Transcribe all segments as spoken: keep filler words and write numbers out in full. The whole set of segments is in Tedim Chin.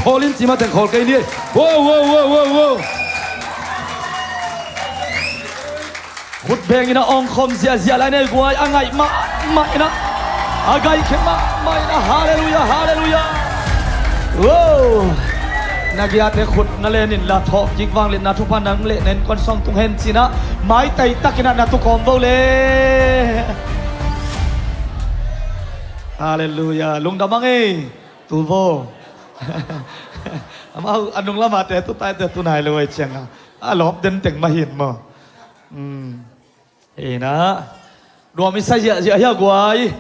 Khawl in ci mateng khawl kei ni. Wow, wow, wow, wow, wow. Khut beng in a awngkhawm ziahziah lai nei guai, a ngaih mahmah in a, a gaikhia mahmah in a. Halleluiah, halleluiah. Wow. Na giate khut na len inla, thawhkik vangliatna thupha nang leh na innkuan sung tung hen ci-in a, maitai takin a na tu kawm vo le. Halleluiah. Lungdam ang ei. Tu vo. Amau a nung lamate tu taite tu nai lo ei cianga, a lawp den teng mah hi in maw. Hi na. Nuam i sa ziahziah hia guai.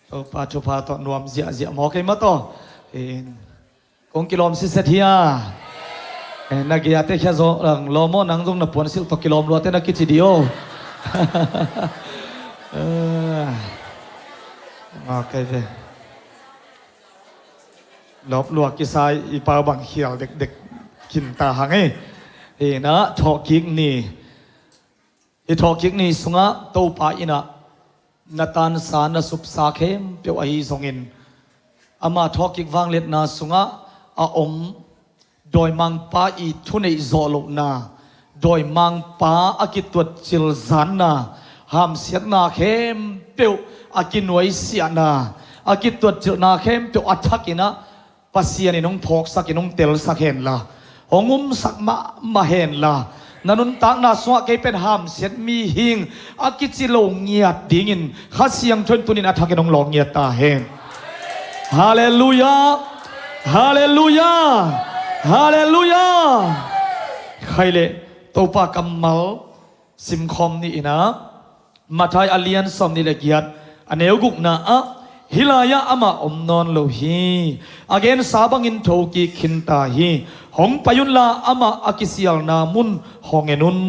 Topa thupha tawh nuam ziahziah maw kei mah tawh. Kong kilawm siset hia. Na giate khia zaw ang lawm aw, nang zong na puansilh tawh kilawm luate na kici dih aw. Ngak kei ve. Lawp lua kisai i pau bang khial dekdek khinta hang ei. Hi na, thawhkik ni. Hih thawhkik ni sungah Topa in a na tansa na supsa khempeuh ahi zongin, ama thawhkik vangliatna sungah a om dawimangpa i thuneih zawh lohna, dawimangpa a kituatcil zanna, hamsiatna khempeuh a kinuaisiahna, a kituatcilhna khempeuh a thakin a Pasian in hong phawksak in hong telsak henla, hong umsak mahmah henla, na nuntakna sungah kei pen hamsiat mihing a kici lo ngiat dingin Kha Siangtho in tunin a thakin hong lawng ngiat ta hen. Halleluiah. Halleluiah. Halleluiah. Khai leh Topa kammal simkhawm ni in a, Matthai a lian sawmnih le giat, a neu gukna ah, hih lai-ah amah om nawn lo hi. A gensa bangin thokik khinta hi. Hong pai unla amah a kisialna mun hong en un.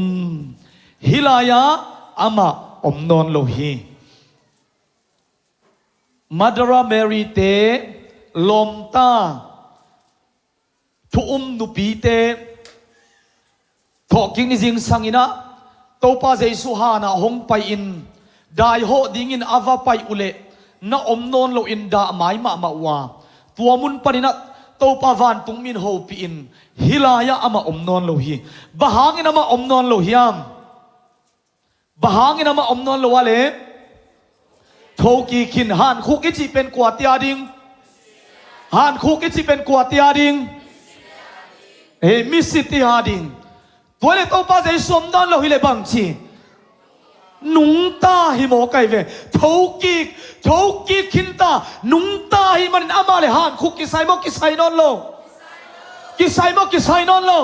Hih lai-ah amah om nawn lo hi. Mother Mary te, lawmta, thu um nupite, thawhkik ni zingsang in a, Topa Jesu hanah hong pai-in, daihawh dingin a va pai uhleh, na om nawn loin dah mai mahmah uh a, tua mun panin a Topa vantungmi in hopihin, hih lai-ah amah om nawn lo hi. Bang hangin amah om nawn lo hiam? Bang hangin amah om nawn lo a leh? Thokik khin. Hankhuk i cih pen kuate a ding? Hankhuk i cih pen kuate a ding? Hei, misite a ding. Tua leh Topa Jesu om nawn lo hileh bangci? Nungta hi maw kei ve. Thokik, thokik khinta, nungta hi manin amah leh hankhuk kisai maw, kisai nawn lo? Kisai maw, kisai nawn lo?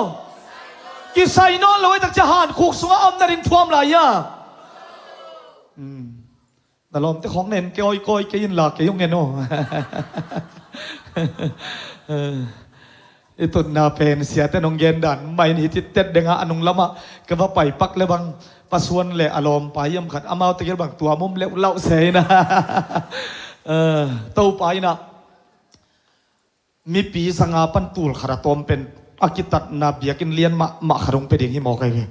Kisai nawn lo, ei takcia hankhuk sungah a om nading thuam lai hia? Na lawmte khawng na en kei awikawi kei inla kei hong en aw. I tutna pen siate nong gen dan mah in hih cittet dengah a nung lamah ka va paipak le bang, Pasuan le a lawmpa hiam khat amau tegel bang tua mum leuhlauh se in a. Topa in a mipi zanga pan tul khat a tawm pen a kitatna biakinn lian mahmah khat hong pia ding hi maw kei ve.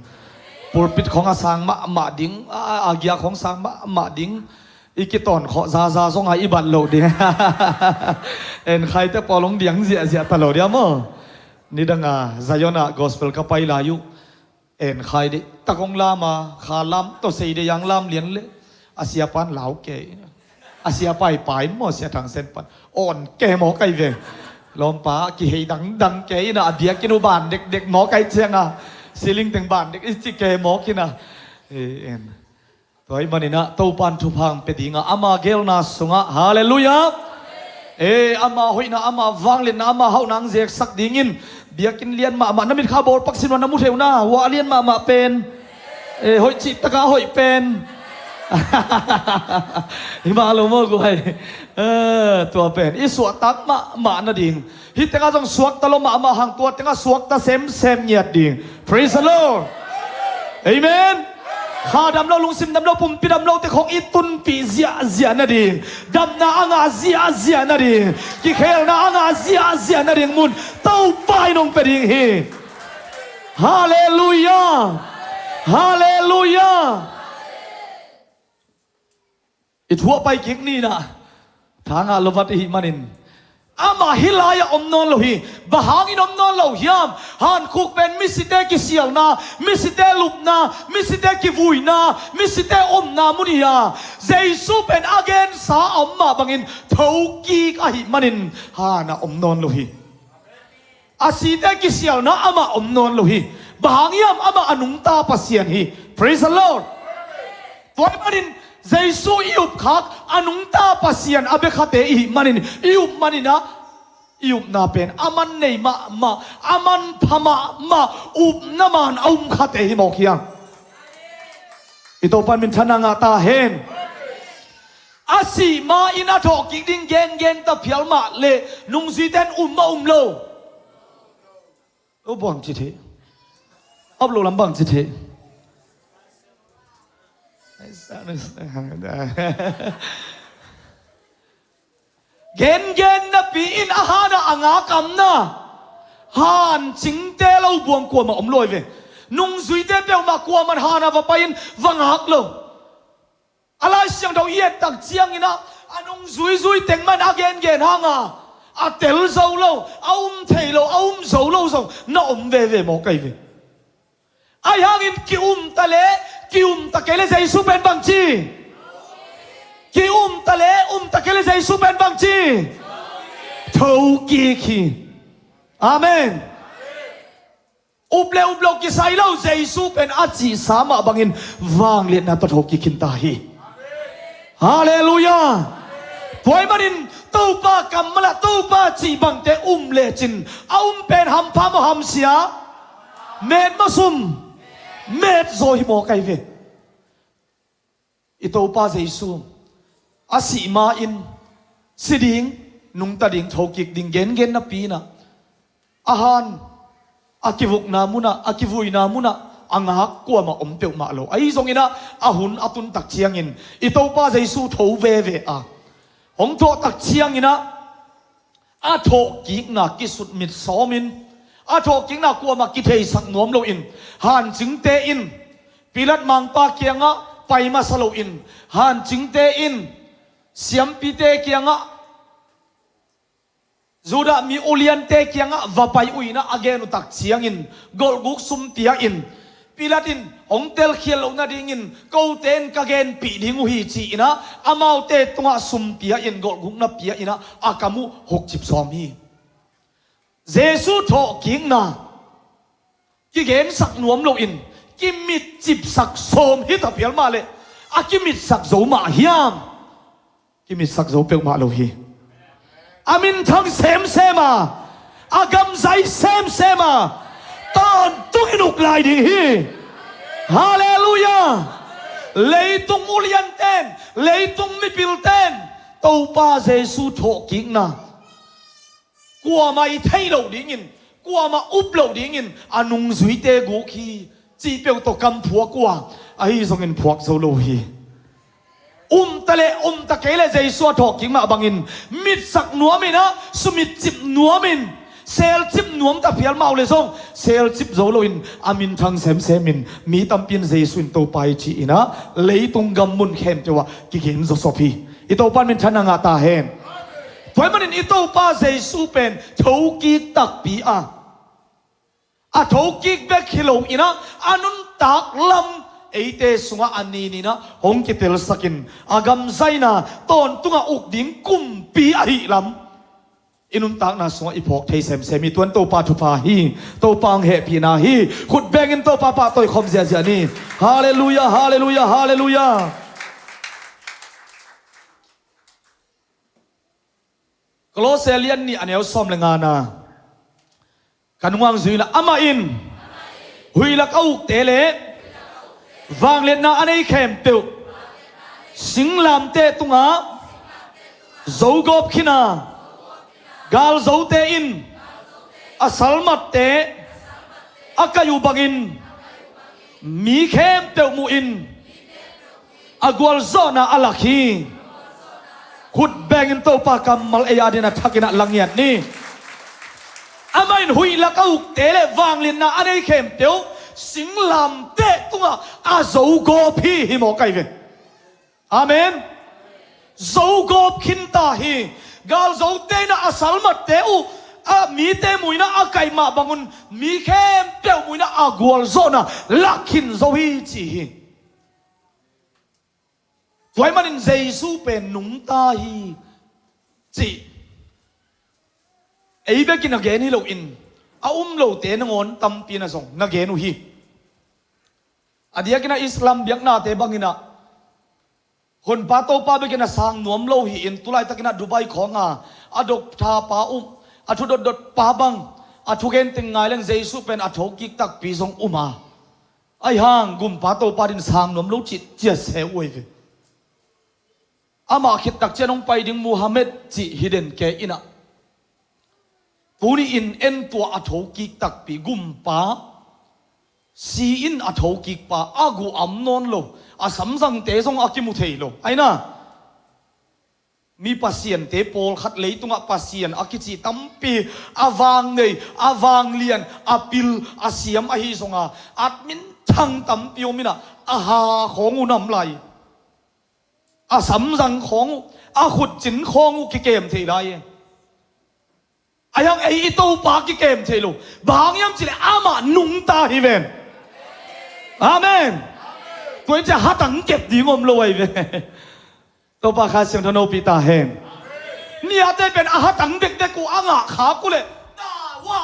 Pulpit khawng a sang mahmah ding, a, a giak khawng sang mahmah ding. I kitawn khawh zaza zonga i bat loh ding. Enkhaite pawl hong diang ziahziah ta lo dia maw. Nidanga Zion ah gospel ka pai lai uh. Enkhai dih, tak hong lam a, kha lam, tawh sei dih, yang lam lian le. A siapan lau kei. A siapa i pa in maw, Sia Thang Sen pan. Awn kei maw kei ve. Lawmpa, kihei dangdang kei in a, a biakinn uh ban dekdek maw kei cianga. Ceiling teng ban dek, i ci kei maw kei in a. Tua ahih manin a, Topan thupha hong pia ding a, ama geelna sungah, halleluiah. Ee, ama hoihna, ama vangliatna, ama hauhna hong zeksak dingin, biakinn lian mahmah, na mitkha bawlpak sim lo, na mu thei uh na, hua a lian mahmah pen. Ee, hoih cihtakah hoih pen. Hi mah lo maw guai. Ee, tua pen i suahtak mahmah nading. Hih tengah zong suakta lo mahmah hang, tua tengah suakta semsem ngiat ding. Praise the Lord. Amen. Kha dam lo, lungsim dam lo, pumpi dam lote khawng i tunpih ziahziah nading, damna a ngah ziahziah nading, kikhelna a ngah ziahziah nading mun Topa in hong pia ding hi. Halleluiah. Halleluiah. I thu a pai kik ni in a, thangah lo vat i hih manin, Amah hih lai-ah om nawn lo hi. Bang hangin om nawn lo hiam? Hankhuk pen misite kisialna, misite lupna, misite kivuina, misite omna mun hi a, Jesu pen a gensa a om mah bangin thokik ahih manin hanah om nawn lo hi. A site kisialna amah om nawn lo hi. Bang hang hiam? Amah a nungta Pasian hi. Praise the Lord. Tua ahih manin Jesu i upkhak a nungta Pasian a biakhate i hih manin, i up manin ah, i upna pen a man nei mahmah, a manpha mahmah upna man a um khate hi mawk hiam? I Topa in minthanna ngah ta hen. A sih ma-in a thawhkik ding gengen ta phial mah leh nungzuite in um mah um lo. Lo buang ci thei. Up lo lam bang ci thei. Gengen napi-in a hanah a ngak amna, hancingte lo buang kuamah om lo hi ve. Nungzuite peuhmah kuamah hanah va pai-in va ngak lo. A Lai Siangtho i et tak ciangin ah, a nungzuizui teng mah in a gengen hanga a tel zo lo, a um thei lo, a um zo lo zong na om veve mawk ahi ve. Ahi hangin ki-um ta leh, ki-um ta kei leh Jesu pen bang ci? Ki-um ta leh, um ta kei leh Jesu pen bang ci? Thokik hi. Amen. Up le up lo kisai lo, Jesu pen a cihsa mah bangin vangliatna tawh thawhkik khin ta hi. Halleluiah. Tua ahih manin Topa kammal ah Topa cih bangte um lecin, a um pen hampha maw hamsia? Met maw sum? Met zaw hi mawk ahi ve. I Topa Jesu a sih ma-in si ding, nungta ding, thokik ding gengen napi-in ah, a han, a kivukna munah, a kivuina munah a ngak kuamah om peuhmah lo. Ahi zongin ah, a hun a tun tak ciangin i Topa Jesu tho veve a, hong thawh tak ciangin ah, a thawhkikna kisutmit sawmin, a thawhkikna kuamah kitheisak nuam loin, hancingte in Pilat mangpa kiangah pai masa loin, hancingte in siampite kiangah, Judah mi uliante kiangah va pai uh in ah, a gen uh tak ciangin golhguk sum pia-in, Pilat in hong telkhial loh nadingin kote in ka genpih ding uh hi ci-in ah, amaute tungah sum pia-in, golhgukna pia-in ah, a kam uh hukcip sawm hi. Jesu thawhkikna kigensak nuam loin kimitcipsak sawm hi ta phial mah leh, a kimitsak zo mah hiam? Kimitsak zo peuhmah lo hi. A minthang semsem a, a gamzai semsem a, tawntungin uk lai ding hi. Halleluiah. Leitung ulianten, leitung mipilten Topa Jesu thawhkikna kuamah i theih loh dingin, kuamah up loh dingin a nungzuite guk hi cih peuh tawh kam phuak uh a, ahi zongin phuak zo lo hi. Um ta leh um ta kei leh Jesu a thawhkik mah bangin mitsak nuam in ah, sumitcip nuam in, selcip nuam ta phial mah uh leh zong selcip zo loin a minthang semsem in, mi tampi in Jesu in Topa hi ci-in ah, leitung gam mun khempeuh ah kigen zawsop hi. I Topa in minthanna ngah ta hen. Tua ahih manin i Topa Jesu pen thokik takpi a, a thokik bek hi loin ah, a nuntak lam eite sungah a ninin ah hong kitelsakin, a gamzaina tawntungah uk ding kumpi ahih lam i nuntakna sungah i phawk thei semsem hi. Tuan Topa thupha hi. Topa hong hehpihna hi. Khut bengin Topa pahtawi khawm ziahziah ni. Halleluiah, halleluiah, halleluiah. Kolose lian nih a neu sawm le ngana ka nungah zui in ah, amah in huih lak a ukte le vangliatna a nei khempeuh singlamteh tungah zogawp khin a, galzote in a salmatte a kaih uh bangin mi khempeuh muhin a gualzawhna a lak hi. Khut bengin Topa kammal ei adingin a thakin ah la ngiat ni. Amah in huih lak a ukte le vangliatna a nei khempeuh singlamteh tungah a zogawp hi, hi mawk ahi ve. Amen. Zogawp khin ta hi. Galzote in a salmatte uh, a mite muina a kaih mah bangun mi khempeuh muina a gualzawhna lak khin zo hi ci hi. Tua ahih manin Jesu pen nungta hi cih ei bekin a gen hi loin a um lote nangawn tampi in a zong na gen uh hi. A diakin a Islam biaknate bangin a Honpa Topa bekin a sang nuam lo hi-in, tulaitakin a Dubai khawnga a doctor pa uh, a thu dotdot pa bang, a thugen teng ngai leng Jesu pen a thokik takpi zong um a, ahi hang Gumpa Topa din sang nuam lo cih ciat se uh ahi ve. Amah khit takciang hong pai ding Muhammad cih hi den kei in a, tuni in en tua a thokik takpi Gumpa, si in a thokik pa, a guh am nawn lo, a samzangte zong a kimu thei lo. Aina, mi pasiante pawlkhat leitungah pasian a kici tampi, a vang nei, a vang lian, a pil, a siam ahi zonga, at minthang tampi om in a, a ha khawng uh nam lai. A samzang khawng uh, a khutcin khawng uh kikem thei lai. Ahi hang ei i Topa kikem thei lo. Bang hang hiam cih leh amah nungta hi ven. Amen. Tua in ciah hatang kep ding om lo ahi ve. Topa Kha Siangtho hopih ta hen. Niate pen a hatang dekdek uh a ngah khak uh leh, ta uh a,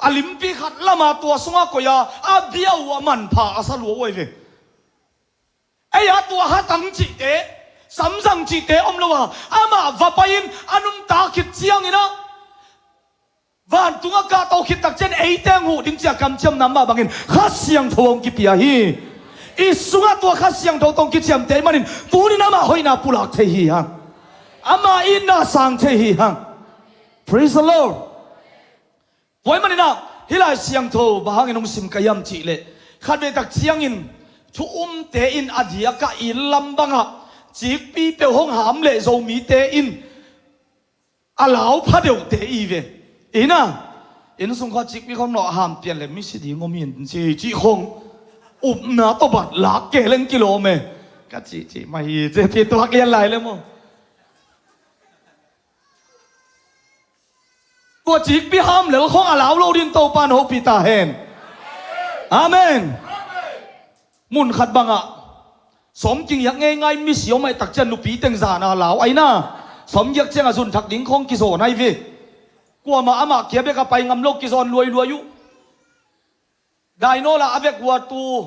a limpi khat lama tua sunga koih a, a bia uh a manpha a sa lua uh ahi ve. Ei a tua hatang cihte, samzang cihte om lo a, amah va pai-in a nungta khit ciangin a, vantung a kahto khit takciang eite hong huh ding ci-a kamciamna mah bangin Kha Siangtho hong kipia hi. I sungah tua Kha Siangtho tawh hong kiciamteh ahih manin tuni-in amah hoihna pulak thei hi hang. Amah itna sang thei hi hang. Praise the Lord. Tua ahih manin a, hih Lai Siangtho bang hangin hong sim ka hiam cih leh, khatvei takciangin thu umte in a diakah inn lam bangah cikpi peuh hong ham leh Zomite in a lau pha deuhte i ve. Inn a, inn sung khawng cikpi khawng nawh ham pian leh misi ding om in ci, cih khawng upna tawh bat lak kei leng kilawm e. Ka cihcih mah hi ci, ci tuak lian lai leh maw. Tua cikpi ham lel khawng a lau lo ding Topa in hopih ta hen. Amen. Mun khat bangah sawm kingiak ngeingai misi om ahih takciang nupi teng zan a lau aina, sawm giak ciang a zun thak ding khawng kizawn ahi ve. Kuamah amah kia bek a pai ngam lo, kizawn luailuai uh. Dainawl ah a vek uh a tu,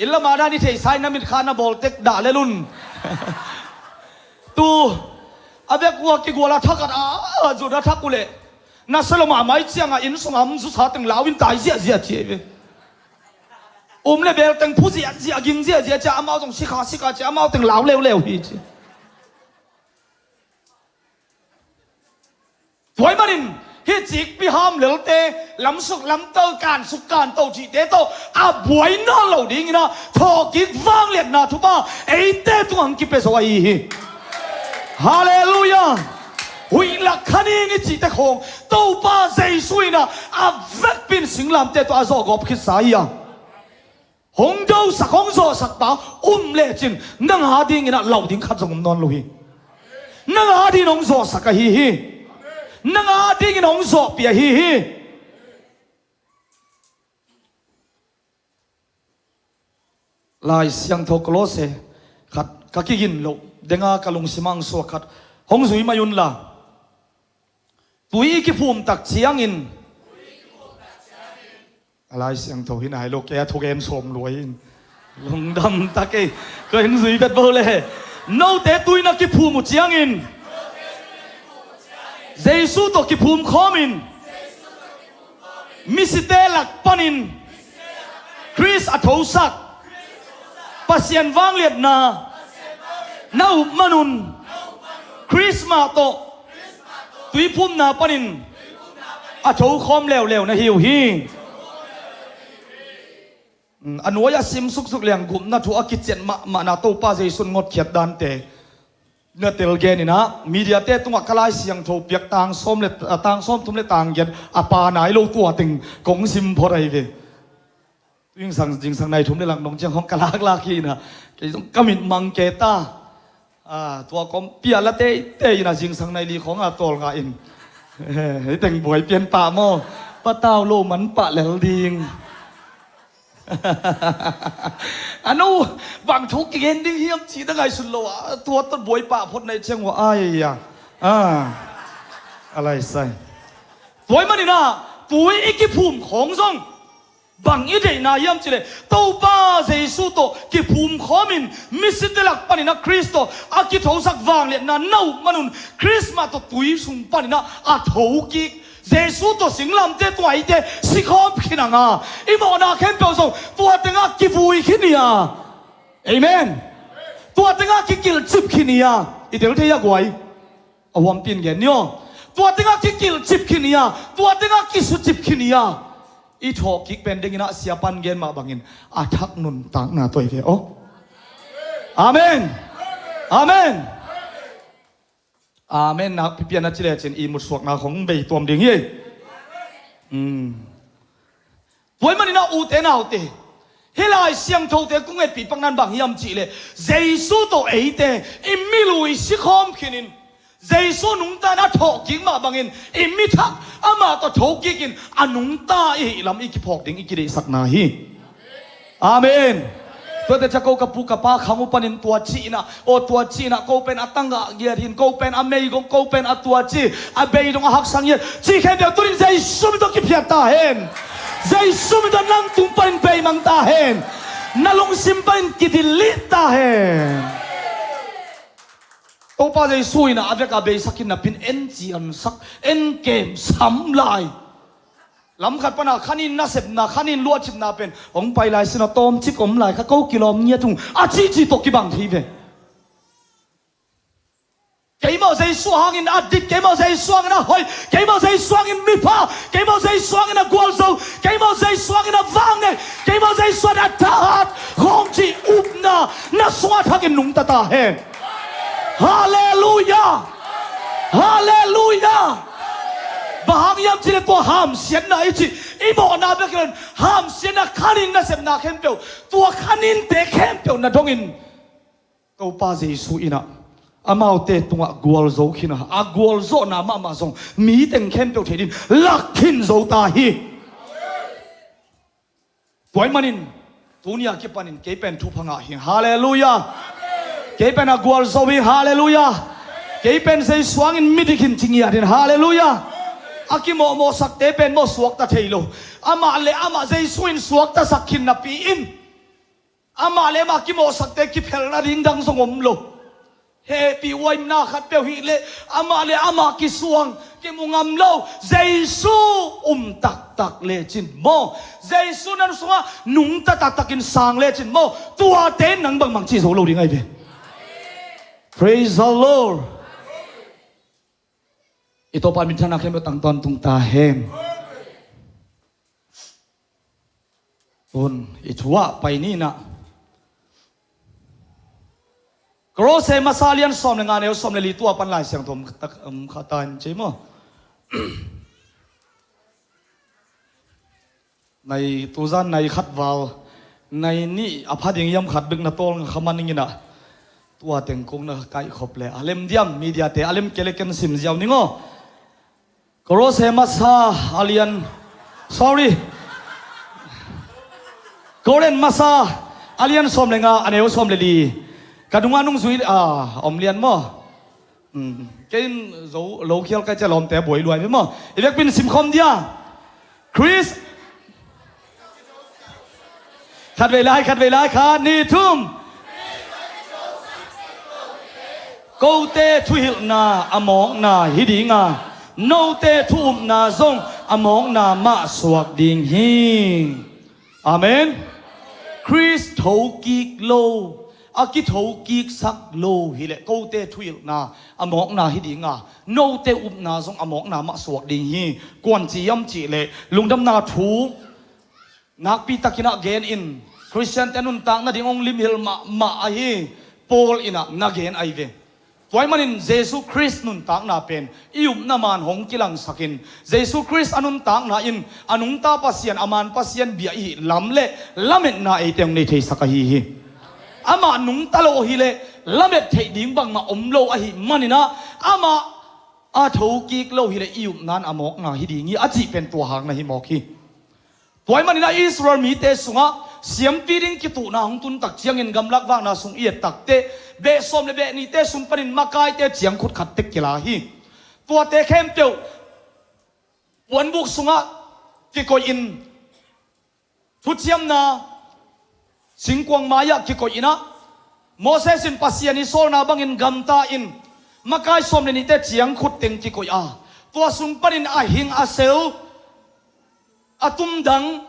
inn lam a dan i theihsa in na mitkha na bawl tek dah lel un. Tu a vek uh a kigual a thak at a, a zut a thak uh leh, na selo mahmah ciangah inn sungah hong zusa teng lau in tai ziahziah ci ahi ve. Um leh bel teng phu ziahziah, ging ziahziah ciah, amau zong sikha sikha ciah, amau teng lau leuleu hi ci. Tua ahih manin hih cikpi ham lelte lamsuk lamto, kansuk kanto cihte tawh a buai nawn lo dingin a, thawhkik vangliatna thupha eite tungah hong kipia zo ahi hi. Halleluiah. Huih lak kha ning i cihte khawng Topa Jesu in a, a vekpi in singlamteh tawh a zawhgawp khitsa hi a. Hong dosak, hong zawhsak pa um lecin nang a dingin a lau ding khat zong om nawn lo hi. Nang a dingin hong zawhsak ahi hi. Nang a dingin hong zawhpih ahi hi. Lai Siangtho Kolose khat ka kigin loh denga ka lungsim ah hong suak khat hong zui mai unla. Tui i kiphum tak ciangin, a Lai Siangtho hi nai lo, kei a thugen sawm lua in lungdam ta kei. Ko in zui bet bo le. Note tui na kiphum uh ciangin, Jesu tawh kiphum khawmin, misite lak panin Khrist a thosak Pasian vangliatna na up manun, Khrist mah tawh tuiphumna panin a thokhawm leuleu na hi uh hi. A nuai-ah sim suksuk liang gupna thu a kician mahmahna Topa Jesu in ngotkhiat dante na tel genin ah, mediate tungah ka Lai Siangtho piak tang sawm le, a, tang sawmthum le tang giat a pa nai lo tua teng kong sim phot ahi ve. Tuingsang zingsang nai thum le lang dong ciang hong ka laklak hi in ah, kei zong ka mit mang kei ta. Ah, tua kom pia la teitei in a zingsang nai li khong a tawlnga in. Eh, hei teng buai pian pah maw? Patau lo man pah lel ding. A no, bang thu kigen ding hiam ci da ngaihsun lo a, tua tawh buai pah phot nai ciang ua ai a. Ah. A lai sai. Tua ahih manin ah, tui i kiphum khong zong bang i deihna hiam cih leh, Topa Jesu tawh kiphum khawmin misite lak panin a Khrist tawh a kithosak vangliatna na up manun Khrist mah tawh tui sung panin ah a thokik Jesu tawh singlamteh tua eite sikhawm khin a nga, i mawhna khempeuh zong tua tengah kivui khin hi a. Amen. Tua tengah kikilhcip khin hi a. I tel thei a guai. A huampi in gen ni aw. Tua tengah kikilhcip khin hi a. Tua tengah kisucip khin hi a. I thawhkik pen dingin ah siapan gen mah bangin a thak nuntakna tawh hi ve aw. Amen. Amen. Amen nakpi pian a ci lecin i mutsuakna khong bei tuam ding hi. Hmm. Tua ahih manin ah ute naute, hih Lai Siangthote kong etpih paknan bang hiam cih leh, Jesu tawh eite i milui sikhawm khinin, Jesu nungta in a thawhkik mah bangin i mi thak amah tawh thokikin a nungta i hih lam i kiphawk ding i kideihsakna hi. Amen. Tuate ciang ko ka pu ka pa khang uh panin tua ci-in ah, aw tua ci-in ah, ko pen a tangah giat hi, ko pen a meigong, ko pen a tua ci, a beidong a haksa ngiat ci khempeuh tunin Jesu min tawh kiphiat ta hen. Jesu min tawh nang tung panin beimang ta hen. Na lungsim panin kidelete ta hen. Topa Jesu in ah a vek a beisak in napi in en ciansak, en kemsam lai. Lam khat pan a khanin nasepna, khanin luahcipna pen hong pai lai sin a tawmcik om lai kha, ko kilawm ngiat ung a cihcih tawh kibang thei ve. Keimah Jesu hangin a dik, keimah Jesu hangin a hoih, keimah Jesu hangin mipha, keimah Jesu hangin a gualzo, keimah Jesu hangin a vangnei, keimah Jesu hangin a thahat khong cih upna na sungah thakin nungta ta hen. Halleluiah. Halleluiah. Bang hang hiam cih leh tua hamsiatna i cih i mawhna bek hi lo in, hamsiatna khanin nasepna khempeuh, tua khaninte khempeuh na dongin Topa Jesu in ah amaute tungah gualzo khin a, a gualzawhna mahmah zong mi teng khempeuh thei dingin lak khin zo ta hi. Tua ahih manin tuni a kipanin kei pen thupha ngah hi. Halleluiah. Kei pen a gualzo hi. Halleluiah. Kei pen Jesu hangin midik hi ci ngiat hi. Halleluiah. A kimawhmawhsakte pen mawh suakta thei lo. Amah le amah Jesu in suaktasak khin napi in amah le amah kimawhsakte kiphel nading dang zong om lo. Hehpih huaimna khat peuh hih leh amah le amah kisuang kimu ngam lo. Jesu um taktak lecin maw, Jesu nan sungah nungta taktakin sang lecin maw, tuate in nang bangmah ci zo lo ding ahi ve. Praise the Lord. I Topa minthanna khempeuh tang tawntung ta hen. Tun i thu ah pai ni in ah, Kolose masa a lian sawm le nga, a neu sawm le li, tua pan Lai Siangtho om kha ta in ci maw. Nai tuzan nai khat val, nai nih a pha ding hiam khat bek na tawlnga kha man ning in ah, tua teng kong na kaihkhop le a lem diam, mediate a lem kei le ken sim ziau ning aw. Kolose masa a lian, sorry, Korin masa a lian sawm le nga, a neu sawm le li. Ka nungah nungzui a om lian maw? Hmm. Kei in zo lo khial kai cia lawmte a buai luai ve maw? I vekpi in simkhawm dia. Khrist. Khatvei lai, khatvei lai, khat, nih, thum. Kote thuhilhna a mawkna hi dinga, note thu-upna zong a mawkna mah suak ding hi. Amen. Khrist thokik lo, a kithokiksak lo hileh kote thuhilhna a mawkna hi dinga, note upna zong a mawkna mah suak ding hi. Kuan ci hiam cihleh Lungdamna Thu nakpi takin ah gen in, Khristiante nuntak nading hong limhilh mahmah ahi Paul in ah na gen ahi ve. Tua ahih manin Jesu Khrist nuntakna pen i upna man hong kilangsakin, Jesu Khrist a nuntakna in a nungta Pasian, a man Pasian bia i hih lam le lametna eite hong nei theisak ahi hi. Amah nungta lo hileh lamet theih ding bangmah om lo ahih manin ah, amah a thokik lo hileh i upna in a mawkna hi ding hi a cih pen tua hang na hi mawk hi. Tua ahih manin ah Israel mite sungah siampi ding kituhna hong tun tak ciangin gamlak vakna sung i et takteh beh sawm le beh nihte sung panin makaite ciangkhut khat tek kila hi. Tuate khempeuh puanbuk sungah kikoihin, thuciamna singkuang mai-ah kikoihin ah, Moses in Pasian i sawlna bangin gamta-in makai sawm le nihte ciangkhut teng kikoih a, tua sung panin a hing a sel, a tumdang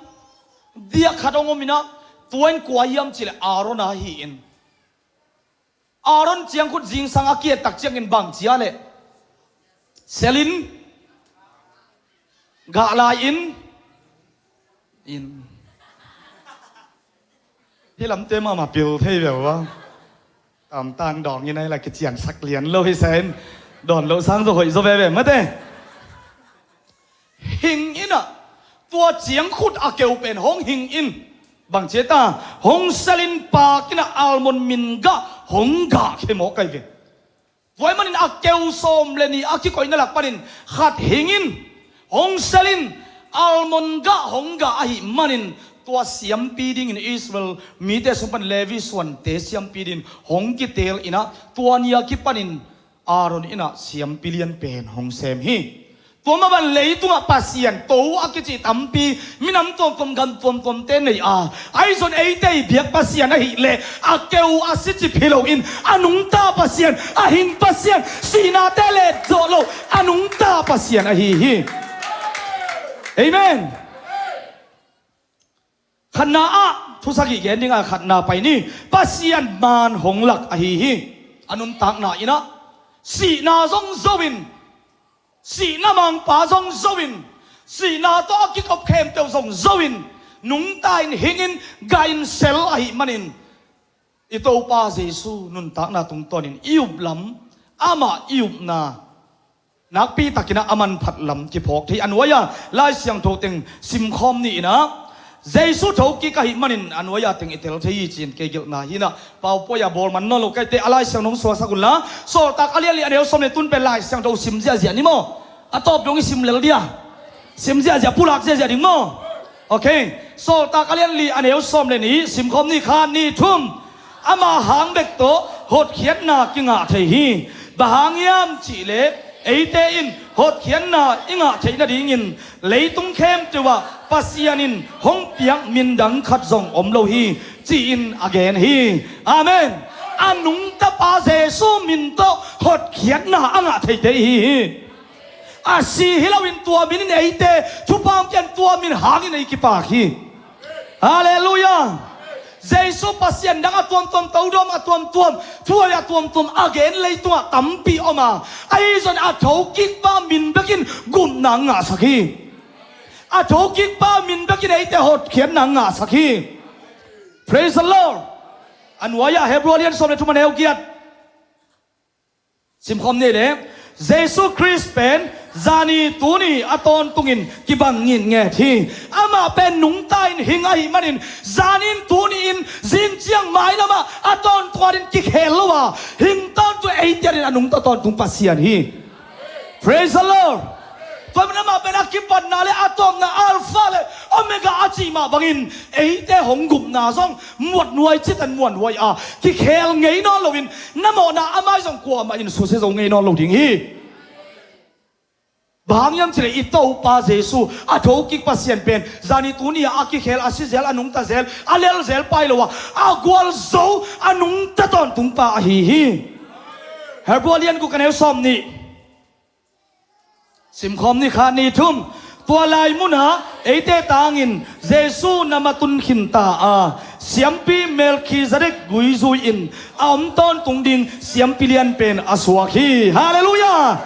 diak khat hong om in ah, tua in kua hiam cih leh Aaron ahi in. Aaron ciangkhut zingsang a ki-et tak ciangin bang ci a leh, selin, gah lai-in, in. Hih lamte mahmah pil thei ve ua. Tamtang dawngin ahi la kiciansak lian lo hi sa in, dawn loh sang zaw hoih zaw veve mate. Hing in ah, tua ciangkhut a keu pen hong hing in, bang ci ta, hong selin paak in ah almond min gah hong gah khe mawk ahi ve. Tua ahih manin a keu sawm le nih a kikoihna lak panin khat hing in, hong selin almond gah hong gah ahih manin, tua siampi dingin Israel mite sung pan Levi suante siampi dingin hong kiteel in ah, tua ni a kipanin Aaron in ah siampi lian pen hong sem hi. Tua mah bang leitungah Pasian to a kici tampi, minam tuamtuam, gam tuamtuamte nei a, ahi zong eite i biak Pasian ahih leh a keu a sicip hi loin, a nungta Pasian, a hing Pasian, sihnate let zawh lo a nungta Pasian ahi hi. Amen. Khatna ah, thu sagih gen ding a khatna pai ni. Pasian maan hong lak ahi hi. A nuntakna in ah, sihna zong zo in, sihna mangpa zong zo in, sihna tawh a kikop khempeuh zong zo in, nungta in, hing in, gah in, sel ahih manin, i Topa Jesu nuntakna tungtawnin i up lam, amah i upna nakpi takin ah a manphat lam kiphawk thei. A nuai-a Lai Siangtho teng simkhawm ni in ah, Jesu thokik ahih manin a nuai-a teng i tel thei hi ci-in kei gelhna hi in ah, paupuai-a bawl man nawn lo ka hih teh a Lai Siangtho hong suaksak un la. Sawltak a lian li a neu sawm le nih tun pen Lai Siangtho sim ziahziah ni maw? A tawp dong i sim lel dia. Sim ziahziah, pulak ziahziah ding maw? Ok. Sawltak a lian li a neu sawm le nih, simkhawm ni, khat, nih, thum. Ama hang bek tawh hotkhiatna kingah thei hi. Bang hang hiam cih leh eite in hotkhiatna i ngah theih nadingin leitung khempeuh ah Pasian in hong piak min dang khat zong om lo hi, ci-in a gen hi. Amen. A nungtapa Jesu min tawh hotkhiatna a ngah theite i hi hi. A si hi loin tua min in eite thupha hong pia in, tua min hangin ei kipak hi. Halleluiah. Jesu Pasian dang a tuamtuam, todawm a tuamtuam, thuhoih a tuamtuam a gen leitungah tampi om a, ahi zong a thokikpa min bekin gupna ngahsak hi. A thokikpa min bekin eite hotkhiatna ngahsak hi. Praise the Lord. A nuai-ah Hebru a lian sawm le thum a neu giat. Simkhawm ni leh, Jesu Khrist pen zani tuni a tawntungin kibang ngitnget hi. Amah pen nungta in hing ahih manin, zani in, tuni in, zing ciang mai lamah a tawntung adingin kikhel lo a, hing tawntung, eite adingin a nungta tawntung Pasian hi. Praise the Lord. Tua manin amah pen a kipatna le a tawpna, Alpha le Omega a cih mah bangin, eite hong gupna zong muanhuai ciat in muanhuai a, kikhel ngei nawn loin, na mawhna a mai zong kuamah in susia zo ngei nawn lo ding hi. Bang hang hiam cih leh i Topa Jesu, a thokik Pasian pen zani tuni a kikhel, a si zel, a nungta zel, a lel zel pa hi lo a, a gualzo, a nungta tawntungpa ahi hi. Hebru a lian guk a neu sawm nih. Simkhawm ni, khat, nih, thum. Tua lai munah eite tangin Jesu nam a tun khinta a, siampi Melkhizedek gui zui-in a om tawntung ding siampi lian pen a suak hi. Halleluiah.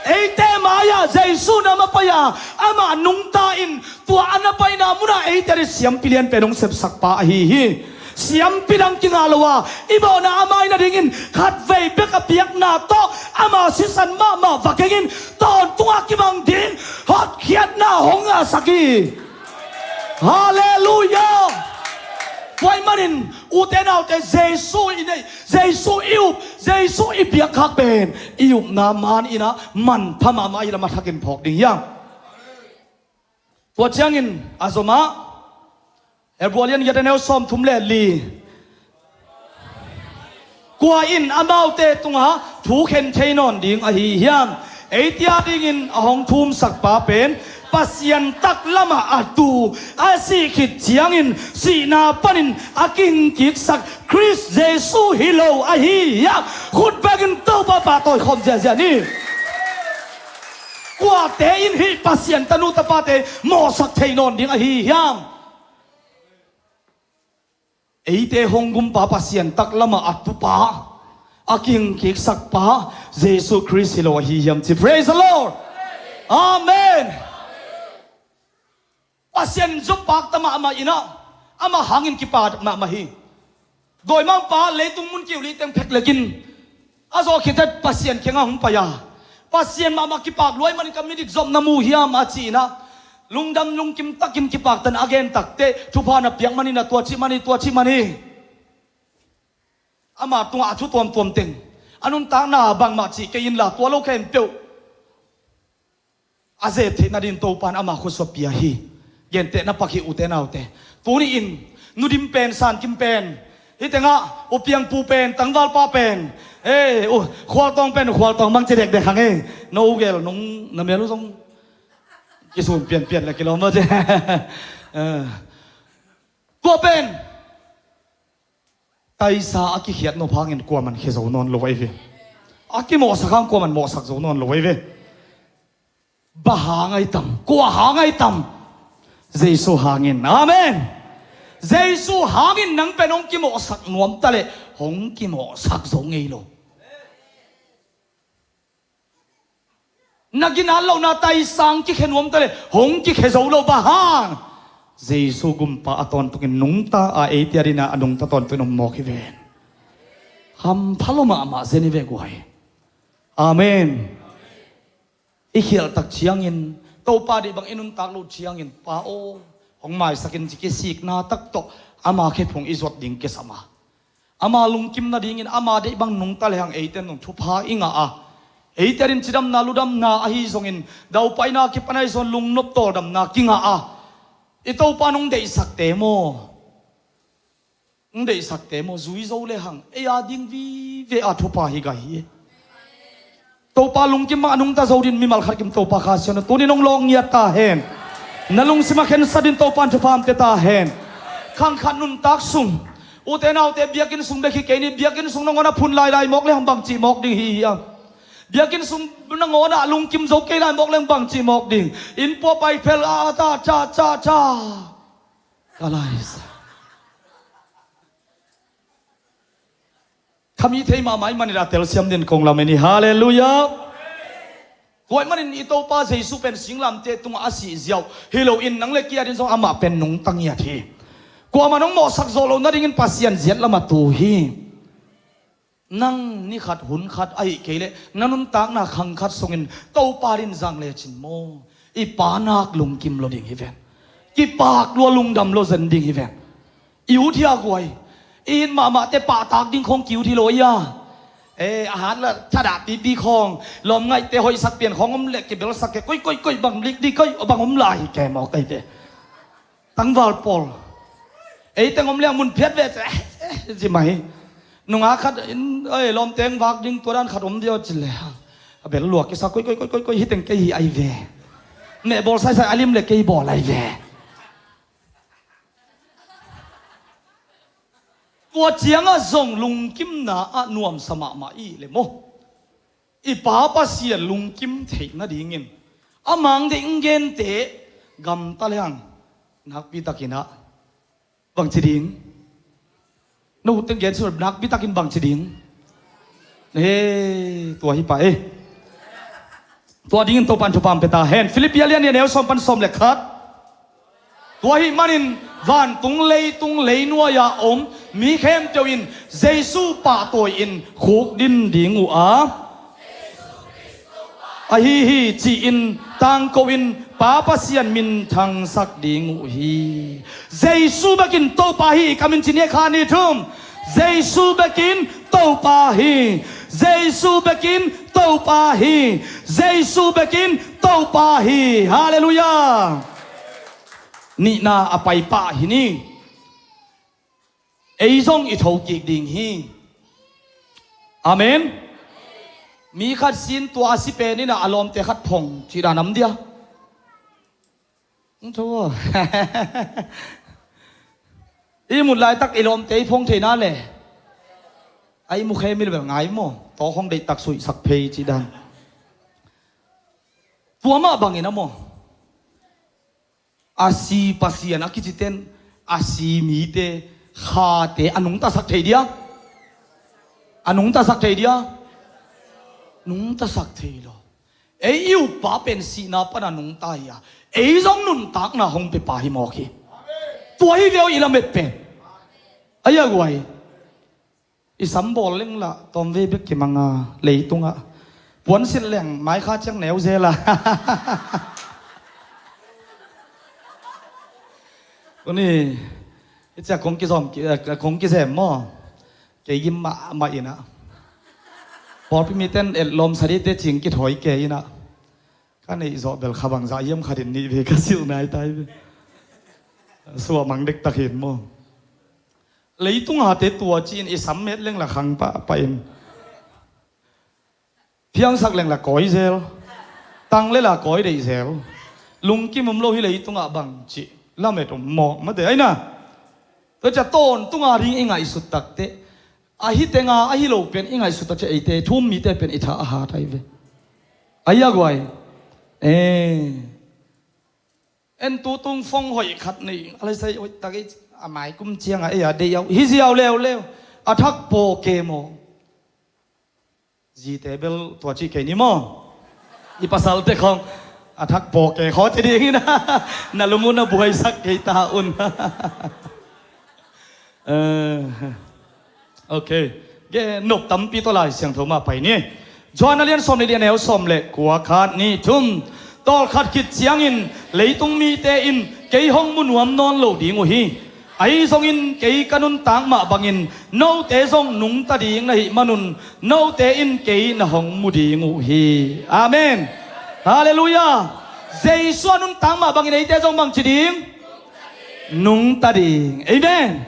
Eite mai-ah Jesu nam a pai a, amah nungta in, tua a na paina munah eite adingin siampi lian pen hong sepsakpa ahi hi. Siampi dang kingah lo a, i mawhna a mai nadingin khatvei bek a piakna tawh ama sisan mahmah va keng in, tawntungah kibang ding hotkhiatna hong ngahsak hi. Halleluiah. Tua ahih manin ute naute, Jesu i neih, Jesu i up, Jesu i biakkhak pen i upna man in ah manpha mahmah hi lam a thakin phawk ding hiam? Tua ciangin a zomah Hebru a lian giat a neu sawmthum le li. Kua in amaute tungah thu khen thei nawn ding ahi hiam? Eite a dingin a hong thumsak pa pen Pasian taklamah a tu, a sih khit ciangin sihna panin a kihingkiksak Khrist Jesu hi lo ahi hiam? Khut bekin Topa pahtawi khawm ziahziah ni. Kuate in hih Pasian tanu tapate mawhsak thei nawn ding ahi hiam? Eite hong gumpa Pasian taklamah a tupa, a kihingkiksakpa Jesu Khrist hi lo ahi hiam ci. Praise the Lord. Amen. Pasian zopakta mahmah in ah, amah hangin kipak mahmah hi. Dawimangpa leitung mun kiu li teng phek lekin a zawh khit ciang Pasian kiangah hong pai a, Pasian mahmah kipak lua ahih manin ka midik zop na mu hiam a ci in ah, lungdam lungkim takin kipaktan a gen takteh thupha na piak man in ah, tua cih man hi, tua cih man hi. Ama tungah a thu tuamtuam teng, a nuntakna bangmah cih kei inla, tua lo khempeuh a zep theih nading Topa in ama khuasua pia hi. Gentehna pak hi, ute naute. Tuni in Nu Dim pen, San Kim pen, hih tengah U Piangpu pen, tangvalpa pen, eh, U Khualtawng pen, U Khualtawng bang ci dekdek hang e. No gel nong na mel uh zong kisun pianpian le kilawm maw ci. Eh. Tua pen taisa a kikhiat nop hangin kuaman khia zo nawn lo ahi ve. A kimawhsak hang kuaman mawhsak zo nawn lo ahi ve. Bang hang ahi tam, kua hang ahi tam? Jesu hangin. Amen. Jesu hangin nang pen hong kimawhsak nuam ta leh hong kimawhsak zo ngei lo. Na ginat lohna taisa hong kikhia nuam ta leh hong kikhia zo lo. Bang hang? Jesu gumpa a tawntung in nungta a, eite a dingin a nungta tawntung in om mawk hi ven. Hampha lua mahmah zen hi ve guai. Amen. I khialh tak ciangin, Topa deih bang i nuntak loh ciangin, Pa aw, hong maisak in ci, kisikna tak tawh ama khephung i zuat ding kisam a, ama lungkim nadingin ama deih bang nungta lehang eite in zong thupha i ngah a, eite adingin cidamna ludamna ahi zongin, daupaina kipan ahi zongin lungnop tawldamna kingah a, i Topa in hong deihsakte maw, hong deihsakte maw, zui zo lehang ei a ding vive a thupha hi gai hi. Topa lungkim bang a nungta zo dingin mimal khat kim Topa Kha Siangtho tuni in hong lawh ngiat ta hen. Na lungsim a khensat dingin Topa in thupha hong pia ta hen. Khang khat nuntak sung, ute naute, biakinn sung bek hi kei ni, biakinn sung nangawn ah phun lailai mawk lehang bangci mawk ding hi hiam? Biakinn sung nangawn ah lungkim zo kei lai mawk lehang bangci mawk ding? Inn pua pai phel a, ca ca ca ca. Ka lai sa. Khami thei mahmah ahih manin a telsiam dingin kong lamen hi. Halleluiah. Tua ahih manin i Topa Jesu pen singlamteh tungah a sih ziau hi loin nang le kei adingin zong amah pen nungta ngiat hi. Kuamah in hong mawhsak zawh loh nadingin Pasian ziat lam a tu hi. Nang ni khat hun khat ahih kei leh na nuntakna khang khat sungin Topa adingin zang lecin maw, i pa nak lungkim lua ding hi ven. Kipak lua, lungdam lua zen ding hi ven. I ut hi a guai. I it mahmahte pahtak ding khong ki ut hi lo a. Eh, a hat la thadah pipi khong, lawmngaihte hoihsak pian khong om leh kibelsak kei, koi koi koi, bang lik ding koi, bang om lai hi kei mawk kei ve. Tangval pawl, ei teng om leng mun phiat ve ci, eh, eh, ci mai. Nungak khat in, oi, lawmte hong vak ding tua dan khat om dia ci leh, a bel luak kisa, koi koi koi koi koi, hi teng kei hi ai ve. Meh bawl saisai a lim leh kei bawl ai ve. Tua ciangah zong lungkimna ah nuamsa mahmah i le maw, i Pa Pasian lungkim theih nadingin a mang deih hong gente gamta leng nakpi takin ah bangci ding? No teng gen sih nakpi takin bangci ding? He, tua hi pah e. Tua dingin Topa'n thupha hong pia ta hen. Filippi a lian nih a neu sawm pan sawm le khat. Tua ahih manin vantung leitung leinuai-a om mi khempeuh in Jesu pahtawi-in khukdin ding uh a, ahi hi ci-in tangko-in Pa Pasian minthangsak ding uh hi. Jesu bekin Topa hi. Ka min ci ni, khat, nih, thum. Jesu bekin Topa hi. Jesu bekin Topa hi. Jesu bekin Topa hi. Halleluiah. Nihna a pai pah hi ni. Ei zong i thokik ding hi. Amen. Mi khat sin tua a si pen in a lawmte khat phong cih dan om dia? Hong tho aw. I mut laitak i lawmte i phong theihna le a i mu khe mil bel ngai maw? Tawk hong deihtak suihsak phei cih dan. Tua mah bangin a maw, a si Pasian a kiciten a si mite khate a nungtasak thei dia? A nungtasak thei dia? Nungtasak thei lo. Ei i uppa pen sihna pana nungta hi a, ei zong nuntakna hong pepa hi mawk hi. Tua hi veu i lamet pen. Ai a guai. I sam bawl leng lah tawmvei bek kimang a, leitungah puansilh leng maikha ciang neu zel a. Uni, i ciah kong kizom ki, eh, kong kizem maw? Kei gim mahmah inah. Pawlpi miten etlawm sadite cing kithawi kei inah. Ka neih zawh bel kha bangzah hiam khatin nih ve ka silh nai tai ve. Suah mang dektak hin maw? Leitung hate tua ci-in i sam met leng la khang pahpah in. Piangsak leng la kawi zel. Tang le la kawi deih zel. Lungkim um lo hi leitungah bang cih lamet um mawk mate aina. Tua cia tawntunga ding i ngaihsut takte, ahi tenga ahi lo pen i ngaihsut takte eite thum mite pen i tha a hat ai ve. Ai a guai. Eh. En tutung fong hoih khat nei a lai sai hoih tak ei a mai kum cianga ei a dei au hi ziau leuleu. A thak paw ke maw? Zite bel tua cih kei ni maw? I pasalte khong a thak paw ke khaw ci dingin na lungun a buaisak kei ta un. Eh, ok. Ge nop tampi tawh Lai Siangtho mah pai ni. Johan a lian sawm le li a neu sawm le kua khat ni thum. Tawlkhat khit ciangin leitung mite in kei hong mu nuam nawn lo ding uh hi. Ahi zongin kei ka nuntak mah bangin note zong nungta ding na hih manun note in kei na hong mu ding uh hi. Amen. Halleluiah. Jesu a nuntak mah bangin eite zong bangci ding? Nungta ding. Amen.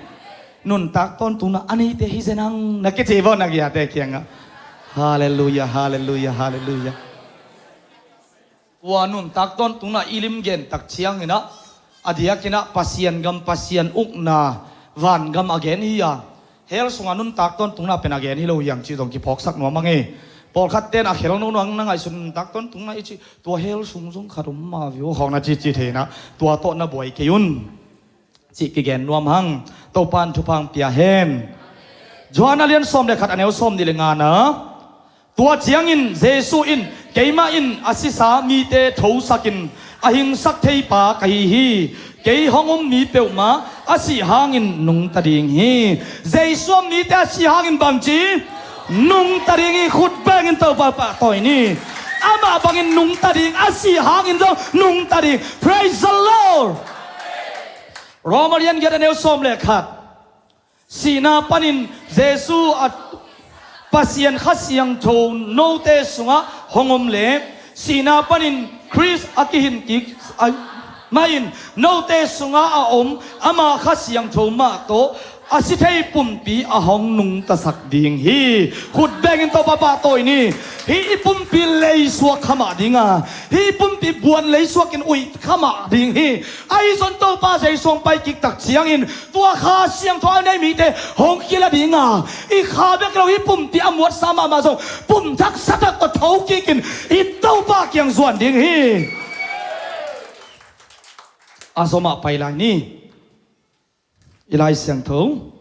Nuntak tawntungna a neite hi zenang na kici vaw na giate kiangah. Halleluiah, halleluiah, halleluiah. Tua nuntak tawntungna i lim gen tak cianginah a diakinah Pasian gam, Pasian ukna, vangam a gen hi a, hell sunga nuntak tawntungna pen a gen hi lo hiam cih zong kiphawksak nuam ang e. Pawlkhat ten a khel nono ang na ngaihsun nuntak tawntungna i cih tua hell sung zong khat om ma viu khawkna cihcih theinah tua tawh na buai kei un. Cih kigen nuam hang. Topan thupha pia hen. Johan a lian sawm le khat a neu sawm nih le ngana. Tua ciangin Jesu in keimah in a sisa mite thosakin a hingsak theipa ka hi hi. Kei hong um mi peuhmah a sih hangin nungta ding hi. Jesu a mite a sih hangin bangci nungta ding hi. Khut bengin Topa pahtawi ni. Amah bangin nungta ding, a sih hangin zong nungta ding. Praise the Lord. Roma lian giat a neu sawm le khat. Sihna panin Jesu a Pasian Kha Siangtho note sungah hong om le sihna panin Khrist a kihin kik a, mahin note sungah a om ama Kha Siangtho mah tawh a si thei pumpi a hong nungtasak ding hi. Khut bengin Topa pahtawi ni. Hih i pumpi leisuak khamah dinga, hih i pumpi buan leisuakin uih khamah ding hi. Ahi zon Topa Jesu hong pai kik tak ciangin tua Kha Siangtho a nei mite hong kila dinga, i kha bek lo hi pumpi a muatsa mahmah zong pumthak satak tawh tho kikin i Topa kiang zuan ding hi. A zomah pai lai ni. I Lai Siangtho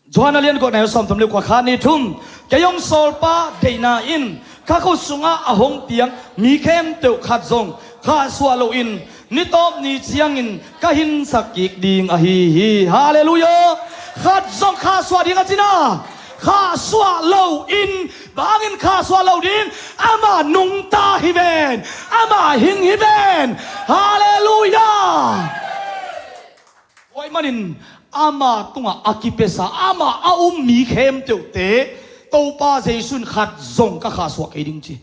Johan a lian guat a neu sawmthum le kua khat ni thum. Kei hong sawlpa deihna in ka khut sungah a hong piang mi khempeuh khat zong khahsuah loin ni tawp ni ciangin ka hinsak kik ding ahi hi. Halleluiah. Khat zong khahsuah ding a cina khahsuah loin Bangin khahsuah lo ding? Amah nungta hi ven. Amah hing hi ven. Halleluiah. Tua ahih manin ama tungah a kipiasa, amah a um mi khempeuhte Topa Jesu in khat zong ka khahsuah kei ding ci.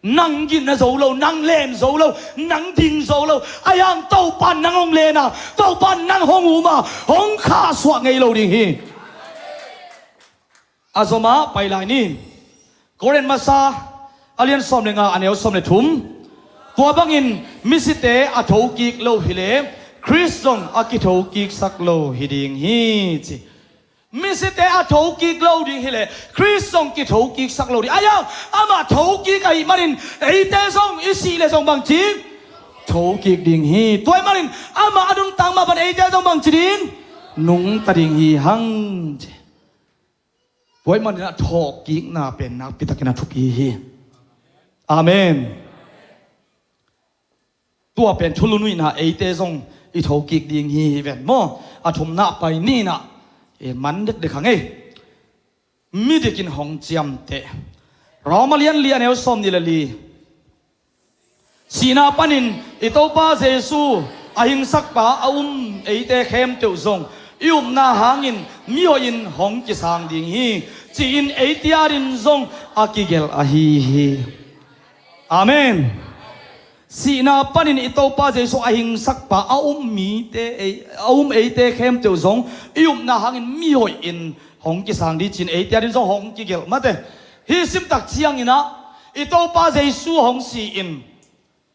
Nang gina zo lo, nang len zo lo, nang ding zo lo. Ahi hang Topa in nang hong len a, Topa in nang hong um a, hong khahsuah ngei lo ding hi. A zomah pai lai ni. Korin masa a lian sawm le nga, a neu sawm le thum. Tua bangin misite a thokik lo hileh Khrist zong a kithokiksak lo hi ding hi ci. Misite a thokik lo ding hileh Khrist zong kithokiksak lo ding. Ahi hang amah thokik ahih manin eite zong i sih le zong bangci thokik ding hi. Tua ahih manin amah a nuntak mah bangin eite zong bangci ding, nungta ding hi hang ci. Tua ahih manin a thawhkikna pen nakpitakin a thupi hi. Amen. Tua pen thulu nuihna, eite zong i thokik ding hi hi ven maw? A thumna pai ni na. E, man dekdek hang ei. Midik in hong ciamteh. Rom a lian li, a neu sawm nih le li. Sihna panin i Topa Jesu a hingsakpa a um eite khempeuh zong i upna hangin mihoih in hong kisang ding hi, ci-in eite adingin zong a kigelh ahi hi. Amen. Sihna panin i Topa Jesu a hingsakpa a um mite, ei, a um eite khempeuh zong i upna hangin mihoih in hong kisang ding ci-in eite adingin zong hong kigelh mate. Hih simtak ciangin ah i Topa Jesu hong si-in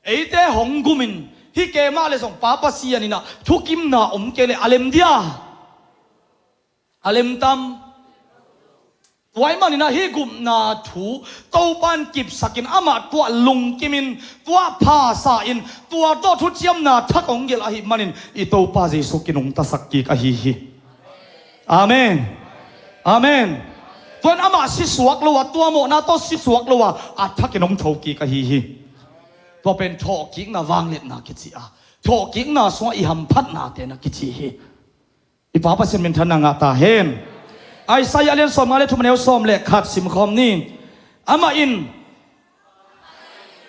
eite hong gumin, hih kei mah le zong Pa Pasian in ah thukimna om kei leh a lem dia? A lem tam? Tua ahih manin ah hih gupna thu Topa in kipsakin amah tuah lungkimin, tuah phasa-in, tua tawh thuciamna thak hong gelh ahih manin i Topa Jesu kinungtasak kik ahi hi. Amen. Amen. Tua in amah sisuak lo a, tua mawhna tawh sisuak lo a, a thakin hong thokik ahi hi. Tua pen thawhkikna vangliatna kici a, thawhkikna sungah i hamphatnate na kici hi. I Pa Pasian minthanna ngah ta hen. Isaiah a lian sawmnga le thum, a neu sawm le khat simkhawm ni. Amah in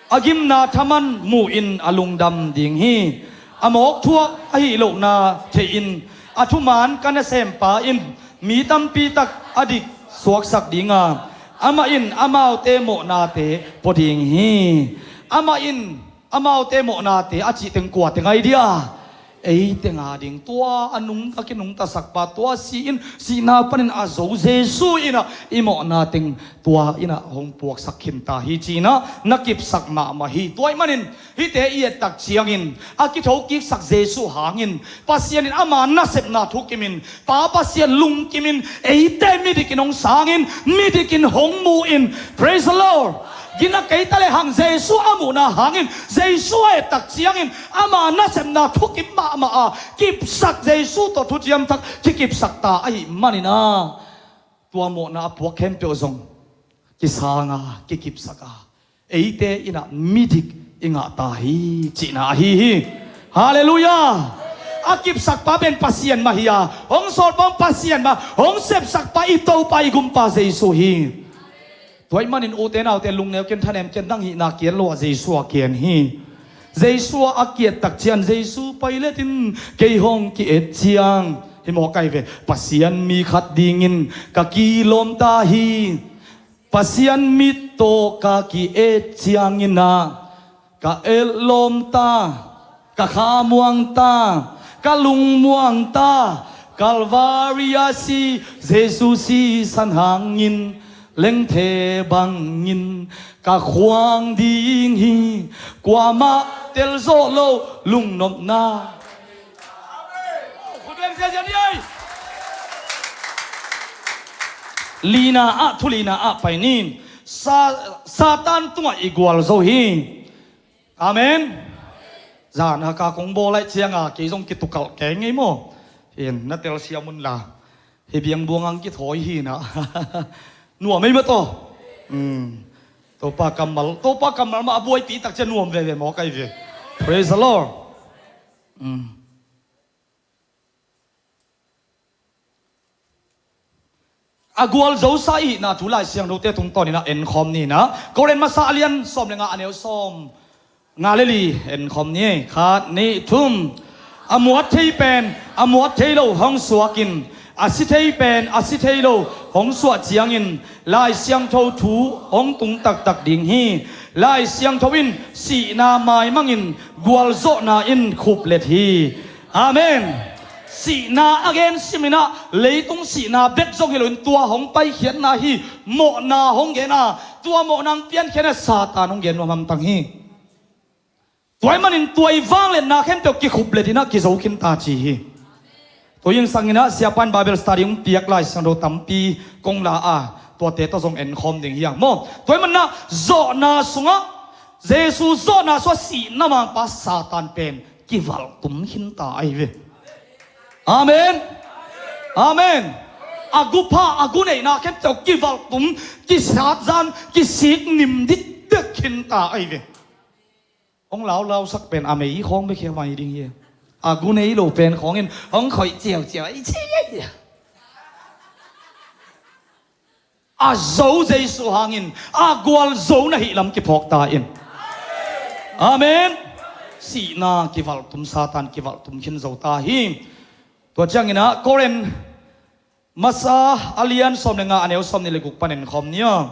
a gimna thaman mu-in a lungdam ding hi. A mawkthuak ahih lohna thei-in a thuman ka nasempa in mi tampi tak a dik suaksak ding a, amah in amaute mawhnate pua ding hi. Amah in amaute mawhnate a cih teng kua teng ahi dia? Ei teng ading. Tua a nung, a kinungtasakpa, tua si-in, sihna panin a zo Jesu in ah i mawhna teng tua in ah hong puaksak khin ta hi ci-in ah na kipsak mahmah hi. Tua ahih manin hihte i et tak ciangin a kithokiksak Jesu hangin Pasian in ama nasepna thukimin, Pa Pasian lungkimin, eite midikin hong sangin, midikin hong mu-in. Praise the Lord. Gina kei ta lehang Jesu a muhna hangin, Jesu a et tak ciangin ama nasepna thukim mahmah a, kipsak, Jesu tawh thuciam thak kikipsak ta ahih manin ah tua mawhna a puak khempeuh zong kisang a, kikipsak a, eite in ah midik i ngah ta hi cihna ahi hi. Halleluiah. A kipsakpa pen Pasian mah hi a, hong sawlpa Pasian mah, hong sepsakpa i Topa i Gumpa Jesu hi. Tua ahih manin ute naute, lungneu ken, thanem ken, nang hihna kian lo a, Jesu a kian hi. Jesu a kiat tak ciang, Jesu pilot in kei hong ki-et ciang, hi mawk ai ve, Pasian mi khat dingin ka kilawm ta hi. Pasian mit tawh ka ki-et ciangin ah ka et lawm ta, ka kha muang ta, ka lung muang ta. Kalvari a si Jesu sisan hangin lengthe bangin ka khuang ding hi. Kuamah tel zawh loh lungnopna. Lina ah, thu lina ah pai ni. Sa-, Satan tungah i gualzo hi. Amen. Zan a ka kong bawl laih cianga kei zong kitukalh kei ngei maw? Hin na telsiam unla, hi biangbuang ang kithawi hi na. Nuam ei mah tawh. Topa kammal, Topa kammal mah a buaipih tak ciang nuam veve mawk ai ve. Praise the Lord. a gualzosa i hihna thu Lai Siangthote tungtawnin ah enkhawm ni in ah, Korin masa a lian sawm le nga a neu sawm nga le li enkhawm ni. Khat, nih, thum. A muat thei pen a muat thei lo hong suakin, a si thei pen a si thei lo hong suah ciangin Lai Siangtho thu hong tung taktak ding hi. Lai Siangtho in sihna maimangin gualzawhna in khuplet hi. Amen. Sihna a gen simin ah leitung sihna bek zong hi loin tua hong paikhiatna hi. Mawhna hong gen a, tua mawhna hong piankhiatna Satan hong gen nuam hamtang hi. Tua ahih manin tua i vangliatna khempeuh kikhuplet in ah kizo khin ta ci hi. Tua hi hang sangin ah siapa in Bible study hong piak Lai Siangtho tampi kong la a, tuate tawh zong enkhawm ding hi hang maw. Tua ahih manin ah zawhna sungah, Jesu zawhna sungah sihna mangpa Satan pen kivalhtum khin ta ahi ve. Amen. Amen. A gu pha, a gu neihna khempeuh kivalhtum, kisat zan, kisik nim dikdek khin ta ahi ve. Hong laulausak pen a mei khawng bek hi a mai ding hi. A gu nei lo pen khawngin hong khoih ciauciau ahi ci. A zo Jesu hangin a gualzo na hih lam kiphawk ta in. Amen. Sihna kivalhtum, Satan kivalhtum khin zo ta hi. Tua ciangin ah Korin masa a lian sawm le nga a neu sawm nih le guk panin khawm ni aw.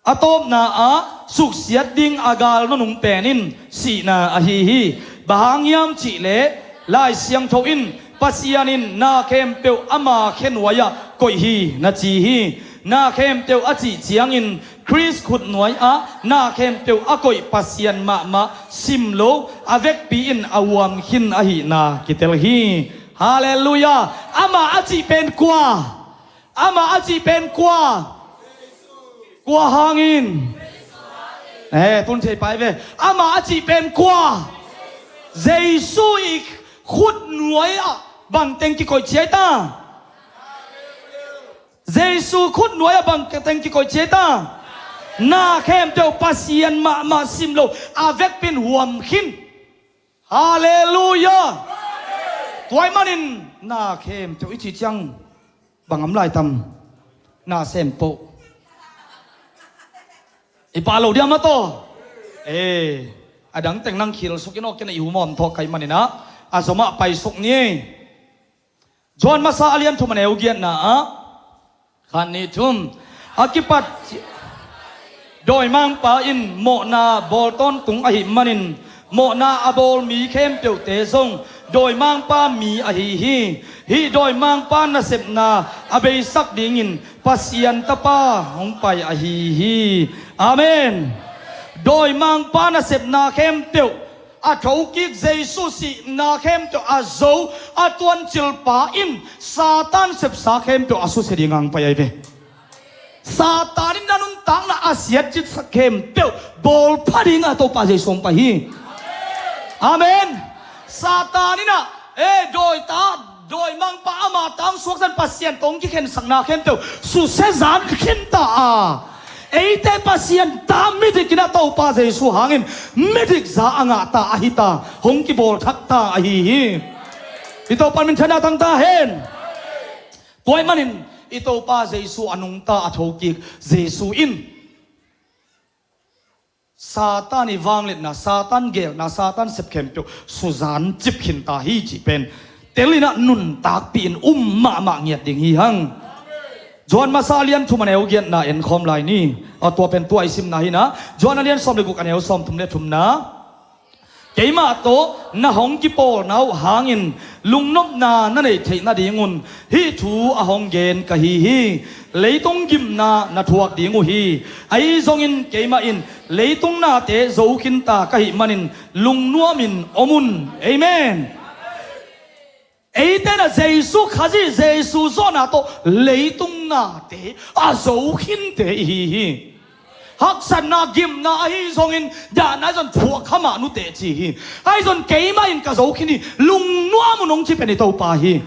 A tawpna ah suksiat ding a galno nung pen in sihna ahi hi. Bang hang hiam cih leh Lai Siangtho in Pasian in na khempeuh ama khenuai ah koih hi na ci hi. Na khempeuh a cih ciangin Khrist khutnuai ah na khempeuh a koih Pasian mahmah sim lo a vekpi in a huam khin ahihna kitel hi. Halleluiah. Ama a cih pen kua? Ama a cih pen kua? Kua hangin? Eh, tun thei pai ve. Ama a cih pen kua? Jesu i khutnuai ah bangteng kikoih ciai ta? Jesu khutnuai ah bangteng kikoih ciai ta? Na khempeuh Pasian mahmah sim lo a vekpi in huam khin. Halleluiah. Tua ahih manin na khempeuh i cih ciang bang om lai tam? Na sem poh. I pah lo diam a taw? Eh, a dang teng nang khilsuk in awk kei na i hu mawm thawh ka hih manin ah a zom ah paisuk ni. Johan masa a lian thum a neu giatna ah, khat, nih, thum. A kipat dawimangpa in mawhna bawl tawntung ahih manin mawhna a bawl mi khempeuhte zong dawimangpa mi ahi hi. Hih dawimangpa nasepna a beisak dingin Pasian Tapa hong pai ahi hi. Amen. Dawimangpa nasepna khempeuh, a thokik Jesu sihna khempeuh a zo a tuancilpa in Satan sepsa khempeuh a susia ding hong pai ahi ve. Satan in na nuntakna a siatcitsak khempeuh bawlpha dingah Topa Jesu hong pai hi. Amen. Satan in ah, eh, dawita, dawimangpa ama tang suaksan Pasian tawh hong kikhensakna khempeuh susia zan khin ta a, eite Pasian ta midik in ah Topa Jesu hangin midik za a ngah ta ahi ta, hong kibawl thak ta ahi hi. I Topa min thana tang ta hen. Tua ahih manin i Topa Jesu a nungta a thokik Jesu in Satan i vangliatna, Satan geelna, Satan sep khempeuh suzan cip khin ta hi cih pen tel in ah nuntakpih in um mahmah ngiat ding hi hang. Johan masa a lian thum a neu giatna en khawm lai ni. A tua pen tua i simna hi na. Johan a lian sawm le guk a neu sawm thum le thumna. Keimah tawh na hong kipawlna uh hangin lungnopna na neih theih nadingun hih thu a hong gen ka hi hi. Leitung gimna na thuak ding uh hi. Ahi zongin keimah in leitung nate zo khin ta ka hih manin lungnuamin om un. Amen. Eite na Jesu Khazih, Jesu zawhna tawh leitung nate a zo khinte i hi hi. Haksatna, gimna ahi zongin dahna ahi zong thuak kha mah nute ci hi. Ahi zong keimah in ka zo khin hi, lungnuam un hong ci pen i Topa hi.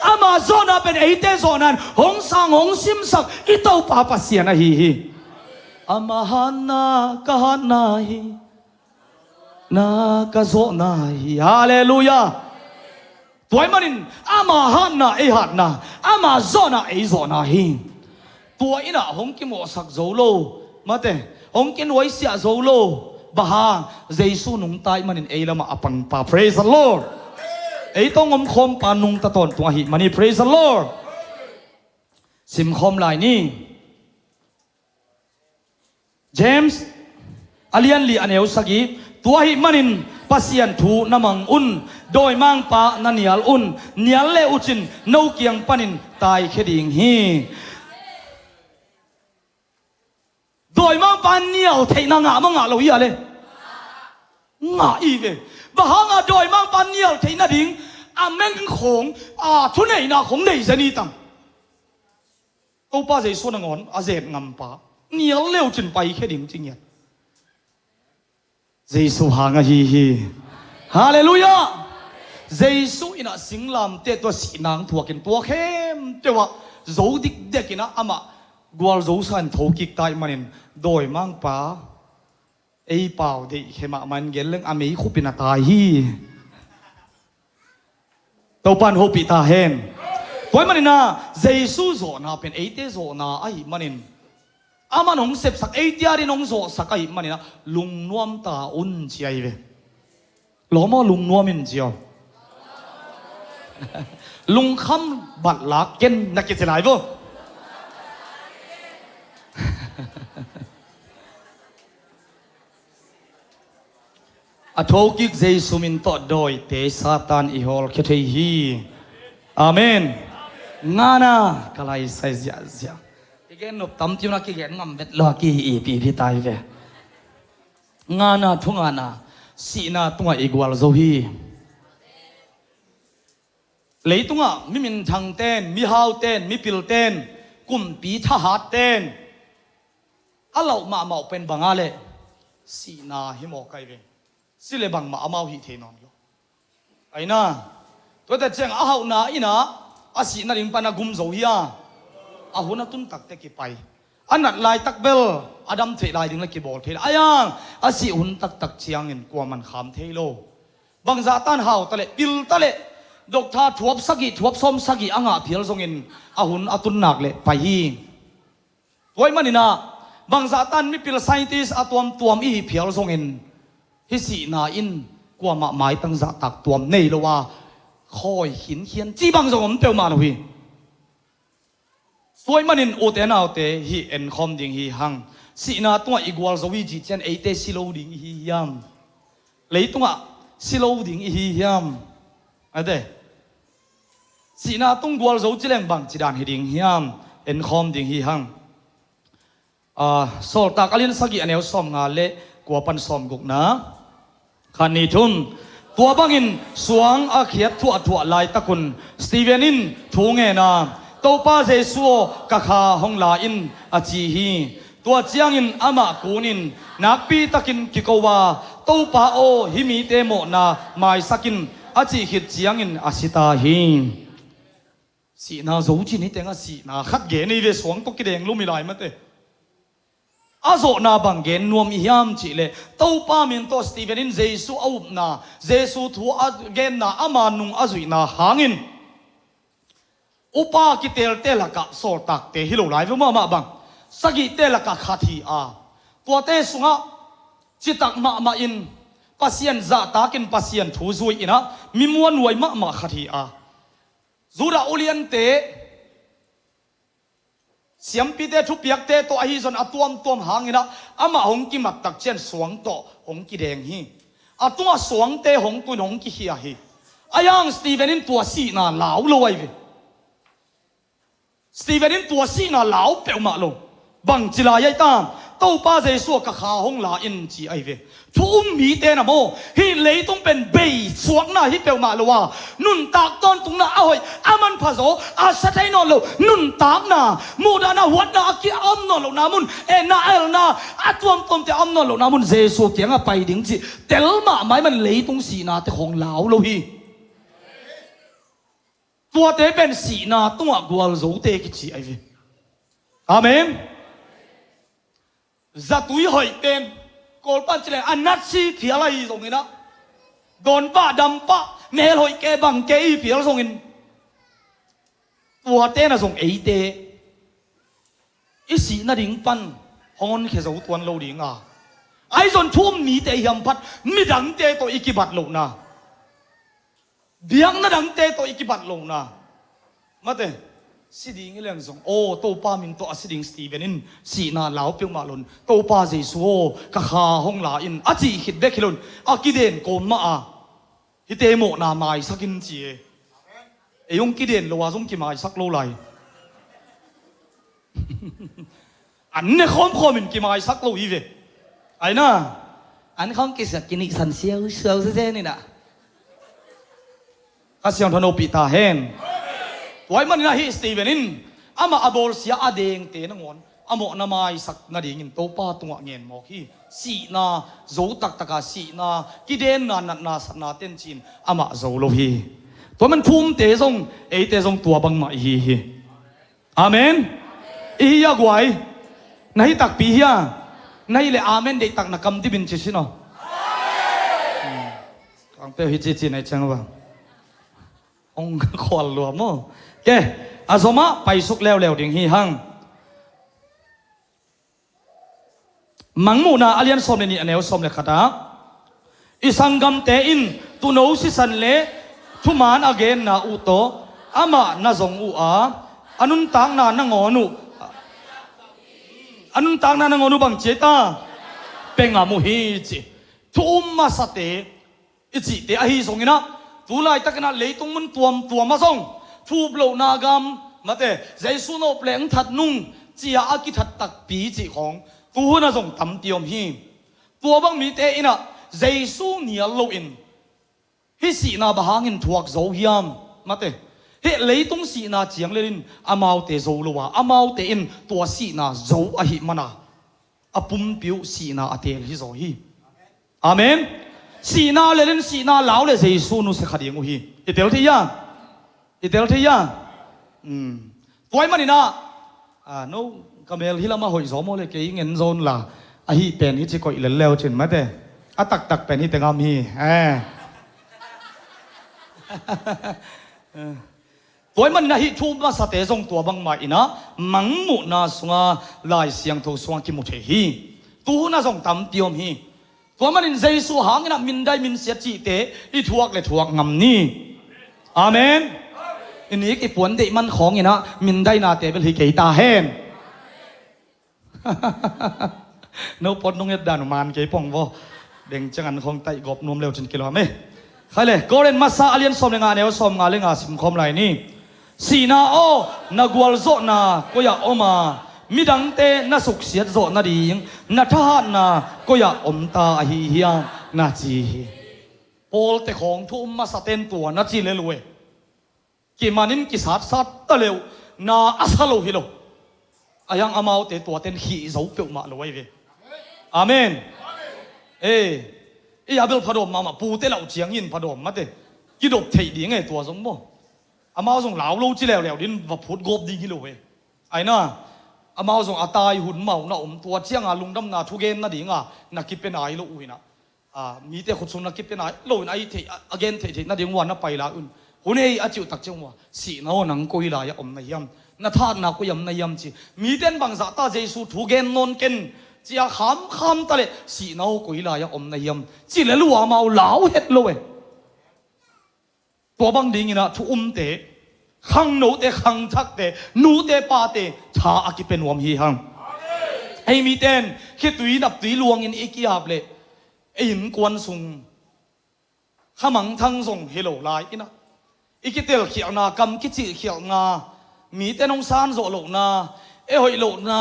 Ama zawhna pen eite zawhna in hong sang hong simsak i Topa Pasian ahi hi. Ama hatna ka hatna hi. Na ka zawhna hi. Halleluiah. Tua ahih manin ama hatna ei hatna, ama zawhna ei zawhna hi. Tua in ah hong kimawhsak zo lo, mate, hong kinuaisiah zo lo. Bang hang? Jesu nungta ahih manin ei lamah a pangpa. Praise the Lord. Ei tawh hong omkhawmpa nungta tawntung ahih man hi. Praise the Lord. Simkhawm lai ni. James a lian li a neu sagih. Tua ahih manin Pasian thu na mang un, dawimangpa na nial un. Nial le uh cin no kiang panin taikhia ding hi. Dawimangpa nial theihna ngah maw, ngah lo hi a le? Ngah hi ve. Bang hanga dawimangpa nial theih nading a meng khawng, a thuneihna khawng nei zen hi tam? Topa Jesu nangawn a zen ngampa, nial le uh cin paikhia ding ci ngiat. Jesu hang ahi hi. Halleluiah. Jesu in ah singlamteh tawh sihna thuakin tua khempeuh ah zo dikdekin ah amah gualzo sa in thokik ta ahih manin dawimangpa ei pau deih khia mahmah in gen leng a meikhup in a tai hi. Topa in hopih ta hen. Tua ahih manin ah Jesu zawhna pen eite zawhna ahih manin, aman hong sepsak, eite adingin hong zawhsak ahih manin ah lungnuam ta un ci ahi ve. Lawm aw, lungnuam in ci aw. Lungkham bat lak ken na kici lai vo. A thokik Jesu min tawh dawite Satan i hawlkhia thei hi. Amen. Ngana ka lai sai ziahziah. I gen nop tampi un a kigen ngam vet lo a ki ipi ipi tai ve. Ngana thu ngana, sihna tungah i gualzo hi. Leitungah mi minthangten, mihauten, mipilten, kumpi thahatten a lauh mahmah uh pen bang a leh sihna hi mawk ahi ve. Si le bangmah amau hih thei nawn lo. Aina, tuate ciang a hauhna in ah a sih nading pan a gum zo hi a, a hun a tun takte kipai. A nat laitak bel a dam theih lai ding le kibawl thei lai. Ahi hang a sih hun taktak ciangin kuaman kham thei lo. Bangzah tan hau ta leh, pil ta leh, doctor thuap sagih, thuap sawm sagih a ngah phial zongin a hun a tun nak leh pai hi. Tua ahih manin ah bangzah tan mipil scientist a tuamtuam i hih phial zongin hih sihna in kuamah maitang zahtak tuam nei lo a, khawi khinkhian cih bang zong om peuhmah lo hi. Tua ahih manin ute naute, hih enkhawm ding hi hang. Sihna tungah i gualzo hi cih ciang eite si lo ding i hi hiam? Leitungah si lo ding i hi hiam? Ate. Sihna tung gualzo ci leng bangci dan hi ding hiam? Enkhawm ding hi hang. Ah, Sawltak a lian sagih a neu sawmnga le kua pan sawmgukna. Khat, nih, thum. Tua bangin suang a khiat thuahthuah laitakun Stephen in thu ngen a, "Topa Jesu aw, ka kha hong la in," a ci hi. Tua ciangin amah kunin nakpitakin kiko a, "Topa aw, hih mite mawhna maisak in," a cih khit ciangin a si ta hi. Sihna zo cin hi teng a, sihna khat gen ei ve, suang tawh kideng lum hi lai mate. A zawhna bang gen nuam i hiam cih leh, Topa min tawh Stephen in Jesu a upna, Jesu thu a genna, ama nung a zuihna hangin upa kiteelte lakah sawltakte hi lo lai ve, mahmah bang, sagihte lakah khat hi a, tuate sungah citak mahmah in Pasian zahtakin Pasian thu zui in ah mi muanhuai mahmah khat hi a, Judah uliante, siampite, thupiakte tawh ahi zong a tuamtuam hangin ah amah hong kimat tak ciang suang tawh hong kideng hi. A tungah suangte hong tun hong kikhia hi. Ahi hang Stephen in tua sihna lau lo ahi ve. Stephen in tua sihna lau peuhmah lo. Bangci lai ahi tam? "Topa Jesu aw, ka kha hong la in," ci ahi ve. Thu um mite na maw, hih leitung pen beisuakna hi peuhmah lo a, nuntak tawntungna a hoih, a manpha zaw, a sa thei nawn lo, nuntakna, muhdahna, huatna a ki-om nawn lohna mun, etna, elna a tuamtuamte a om nawn lohna mun Jesu kiangah pai ding cih tel mahmah ahih man leitung sihnate khawng lau lo hi. Tuate pen sihna tungah gualzote kici ahi ve. Amen. Zatui hoih pen, Kawlpan ci leng a natsi phial ahi zongin ah, dawn pah dam pah, Mel hoih ke bang ke i pial zongin, tuate na zong eite i sih nading pan hong honkhia zo tuan lo ding a, ahi zong thu um mite i hiam phat, midangte tawh i kibat lohna, biakna dangte tawh i kibat lohna. Mate, si ding i leng zong, aw, Topa min tawh a si ding Stephen in sihna lau peuhmah lo in, Topa Jesu aw, ka kha hong la in, a cih khit bek hi lo in, a kiden kawm mah a, hihte mawhna maisak in ci e. Ei hong kiden lo a zong kimaisak lo lai. An ne khawmkhawm in kimaisak lo hi ve. Aina, an khawng kisiat kinihsan siausiau sese ni na. Ka siangtho nopih ta hen. Tua ahih manin ah hih Stephen in amah a bawlsia a dengte nangawn a mawhna maisak nadingin Topa tungah ngen mawk hi. Sihna zo taktaka sihna, kidenna, natna, satna ten ci-in amah zo lo hi. Tua man thu umte zong, eite zong tua bangmah i hi hi. Amen. I hi a guai. Na hi takpi hia? Na hi le amen deihtak na kam dipin ci sin aw. Kangpeuh hi cici na i ciang a bang hong khual lua maw? Ke, a zomah paisuk leuleu ding hi hang. Mangmuhna a lian sawm le nih a neu sawm le khatah, i sanggamte in tuuno sisan le thuman a genna uh tawh amah na zong uh a, a nuntakna nangawn uh, a nuntakna nangawn uh bang ci ei ta? Pengam uh hi ci. Thu um masate i cihte ahi zongin ah, tu laitakin ah leitung mun tuamtuam ah zong thup lohna gam, mate, Jesu nop leng that nung cia a kithat takpi cih khawng tu hun ah zong tampi om hi. Tua bang mite in ah Jesu nial loin hih sihna bang hangin thuak zo hiam? Mate, hih leitung sihna ciang lelin amaute zo lo a, amaute in tua sihna zo ahih mana a pumpi uh sihna a teel hi zaw hi. Amen. Sihna lelin sihna lau le Jesu nusia kha ding uh hi. I tel thei hia? I tel thei hia? Hmm. Tua ahih manin ah, ah, no, ka mel hi lamah hoih zaw maw le kei ngen zaw un la, ahi pen hi ci koih lel leu cin mate. A taktak pen hi tengam hi. Eh. Tua ahih manin ah hih thu masate zong tua bangmah in ah Mangmuhna sunga Lai Siangtho sungah kimu thei hi. Tu hun ah zong tampi om hi. Tua manin Jesu hangin ah mindai minsiat cihte i thuak le thuak ngam ni. Amen. I nik i puan deih man khawngin ah mindainate bel hi kei ta hen. No pot nung et dan uh man kei pong vaw. Beng ciang an khawng taih gawp nuam leu cin kilawm e. Khai le, Korin masa a lian sawm le nga a neu sawm nga le nga sim khawm lai ni. Sihna aw, na gualzawhna koi-ah om a, midangte na suksiat zawh nading na thahatna koi-ah om ta ahi hiam na ci hi. Pawlte khawng thu um masaten tua na ci lel uh e. Kimanin kisatsat ta leuh na a sa lo hi lo. A hiang amaute tuaten khih zo peuhmah lo ahi ve. Amen. Ee, ei a bel phadawm mahmah, pute lauh ciangin phadawm mate. Kidop theih ding e tua zong maw. Amau zong lau lo ci leuleu din va phut gawp ding hi lo e. Aina, amau zong a tai hun mau na om tua cianga lungdamna thugen nadinga na kipia nai lo uh hinah. A, mite khut sung na kipia nai lo in a i theih, a, a gen theih theih nading uh a na pai lai un. Hun ei a ciuh tak ciang uh a, sihna aw nang koi lai-ah om na hiam? Na thahatna koi-ah om na hiam ci. Miten bangzah ta Jesu thu gen nawn ken cia khamkham ta leh sihna aw koi lai-ah om na hiam? Ci lel uh a amau lau het lo e. Tua bang dinginah thu umte, khangnote, khangthakte, nute pate tha a kipia nuam hi hang. Ei miten khitui naptui luangin i ki-ap leh ei innkuan sung khamangthang zong hi lo lai inah i kitelkhialhna, kam kicilhkhialhna, mite nong sanzawh lohna, ei hoih lohna,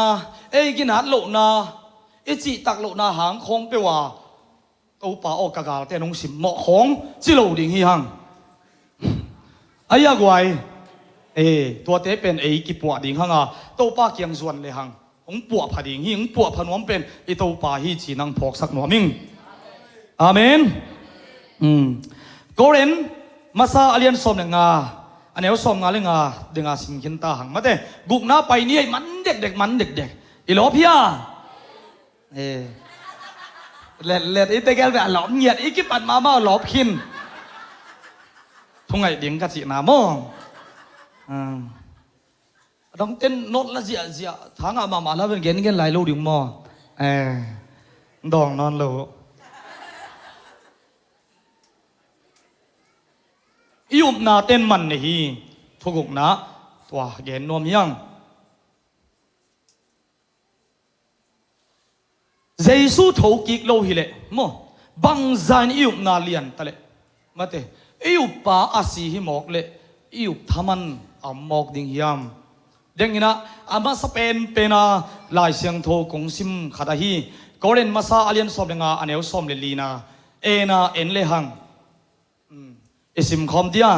ei ginat lohna, i cihtak lohna hang khawng peuh a Topa aw, ka galte nong simmawh khawng ci lo ding hi hang. Ai a guai. Ee, tuate pen ei kipuah ding hanga Topa kiang zuan le hang hong puahpha ding hi. Hong puahpha nuam pen i Topa hi ci nang phawksak nuam ing. Amen. Korin masa a lian sawm le nga a neu sawm nga le nga dinga sim khin ta hang. Mate, gukna pai ni hei, man dekdek, man dekdek. I lawp hia? Ee. Let let i tegel ve a lawp ngiat, i kipat mahmah a lawp khin. thungaih ding ka cihna maw? Ah. A dangten nawt la ziahziah, thangah mahmah la ven gengen lai lo ding maw? Eh, dawng nawn lo. I upna ten man nei hi. Thugukna tua gen nuam hiang. Jesu thokik lo hileh maw, bangzah in i upna lian ta leh, mate, i uppa a si hi mawk leh i up thaman a om mawk ding hiam? Denginah a masa penpena Lai Siangtho kong sim khat ahi, Korin masa a lian sawm le nga a neu sawm le lina, ena en le hang. I simkhawm dia.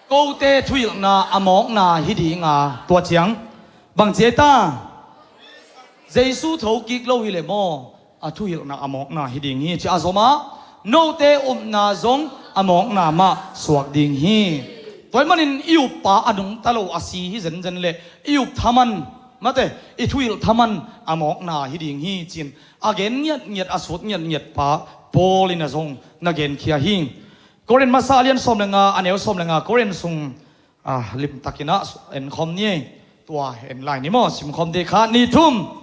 Kote thuhilhna a mawkna hi dinga tua ciang bang ci ei ta? Jesu thokik lo hileh maw, a thuhilhna a mawkna hi ding hi ci a zomah, note upna zong a mawkna mah suak ding hi. Tua ahih manin i uppa a nungta lo a si hi zenzen leh i up thaman, mate, i thuhilh thaman a mawkna hi ding hi cin a gen ngiatngiat, a sut ngiatngiat pa Paul in a zong na genkhia hi. Korin masa a lian sawm le nga a neu sawm le nga, Korin sung, ah, limtakin ah enkhawm ni ei. Tua en lai ni maw, simkhawm dih khat ni thum.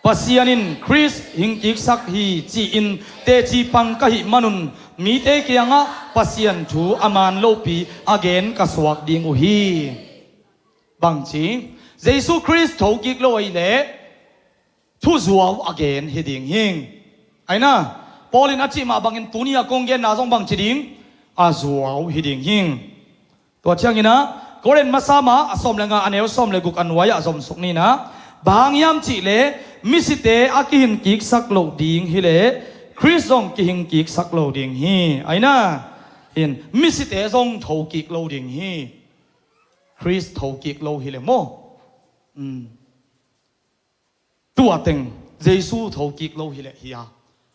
Pasian in Khrist hingkiksak hi ci-in teci pang ka hih manun mite kiangah Pasian thu a man lopi a gen ka suak ding uh hi. Bangci, Jesu Khrist thokik lo ahih leh thuzuau a gen hi ding hi. Aina, Paul in a cih mah bangin tuni a kong genna zong bangci ding, a zuau hi ding hi. Tua cianginah Korin masa mah a sawm le nga a neu sawm le guk a nuai-ah zomsuk ninah, bang hang hiam cihleh misite a kihingkiksak loh ding hileh Khrist zong kihingkiksak lo ding hi. Aina, hin misite zong thokik lo ding hi. Khrist thokik lo hileh maw? Tua teng Jesu thokik lo hileh hi a,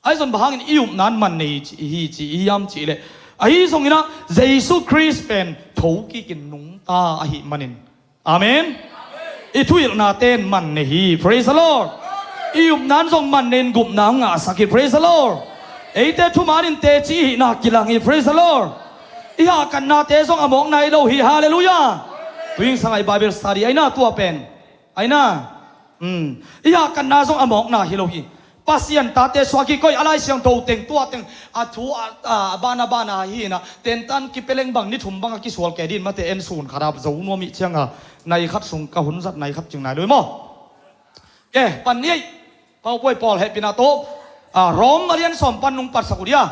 ahi zong bang hangin i upna in man nei hi ci i hiam cihleh, ahi zonginah Jesu Khrist pen thokikin nungta ahih manin. Amen. I thuhilhna ten man nei hi. Praise the Lord. I upna in zong man nei in gupna hong ngahsak hi. Praise the Lord. Eite thumanin teci i hihna kilang hi. Praise the Lord. I hahkatnate zong a mawkna hi lo hi. Halleluiah. Tuingsang ah i Bible study aina tua pen. Aina, i hahkatna zong a mawkna hi lo hi. Pasian tate suak hi. Koi a Lai Siangtho teng tua teng a thu a, a bana bana hi inah, tentan kipeleng bang ni thum bang a kisual kei din mate, en sun khat a zo nuam ih cianga nai khat sung ka hun zat nai khat cing nai lo hi maw? Ke pan ni ei. Pau puai pawl hehpihna tawh, a, Rom a lian sawm pan nung patsak uh dia.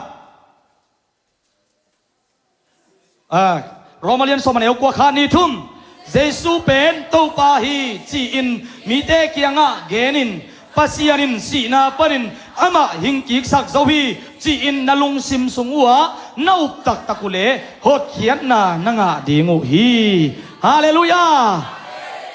A, Rom a lian sawm a neu kua khat ni thum. Jesu pen Topa hi ci-in mite kiangah genin, Pasian in sihna panin amah hingkiksak zo hi ci-in na lungsim sung uhah na up taktak uhleh hotkhiatna na ngah ding uh hi. Halleluiah.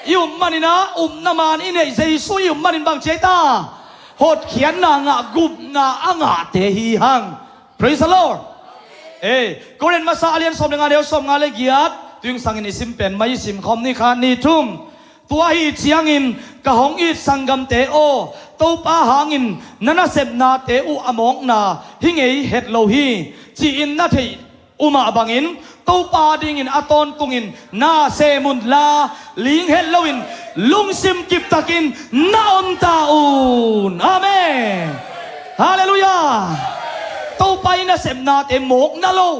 I up maninah upna man i neih, Jesu i up manin bang ci ei ta? Hotkhiatna ngah, gupna a ngahte hi hang. Praise the Lord. Ei, Korin masa a lian sawm le nga neu sawm nga le giat, tuingsangin i sim pen mai, i simkhawm ni khat ni thum. Tua ahi ciangin ka hong it sanggamte aw, Topa hangin na nasepnate uh a mawkna hi ngei het lo hi ci-in na theih uh mah bangin Topa dingin a tawntungin na sem unla, ling het loin lungsim kiptakin na om ta un. Amen. Halleluiah. Topa i nasepnate mawkna lo.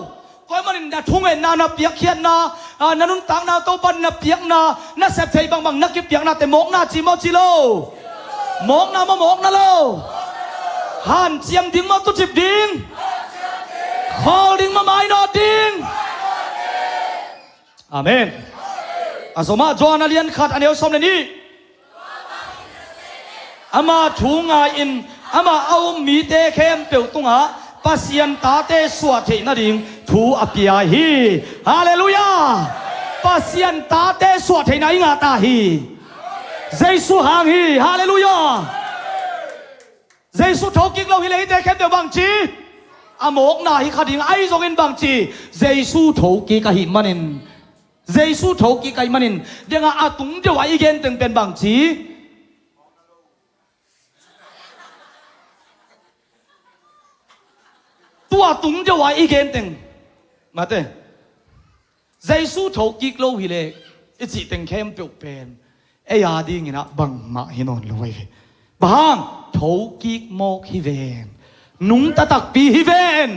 Tua ahih manin na thungetna, na piakkhiatna, a, na nuntakna, Topa na piakna, na sep thei bangbang na kipiaknate mawkna ci maw ci lo? Mawkna maw mawkna lo? Hanciam ding maw tucip ding? Khawl ding maw mainawt ding? Amen. A zomah Johan a lian khat a neu sawm le nih. Ama thu ngai-in amah a um mite khempeuh tungah Pasian tate suah theih nading thu a pia hi. Halleluiah. Pasian tate suah theihna i ngah ta hi. Jesu hang hi. Halleluiah. Jesu thokik lo hileh hihte khempeuh bangci? A mawkna hi kha ding, ahi zongin bangci? Jesu thokik ahih manin. Jesu thokik ahih manin. Dengah a tung deuh a i gen teng pen bangci? tung deuh a i gen teng, mate, Jesu thokik lo hileh i cih teng khempeuh pen ei a dingin ah bangmah hi nawn lo ahi ve. Bang hang? Thokik mawk hi ven. Nungta takpi hi ven.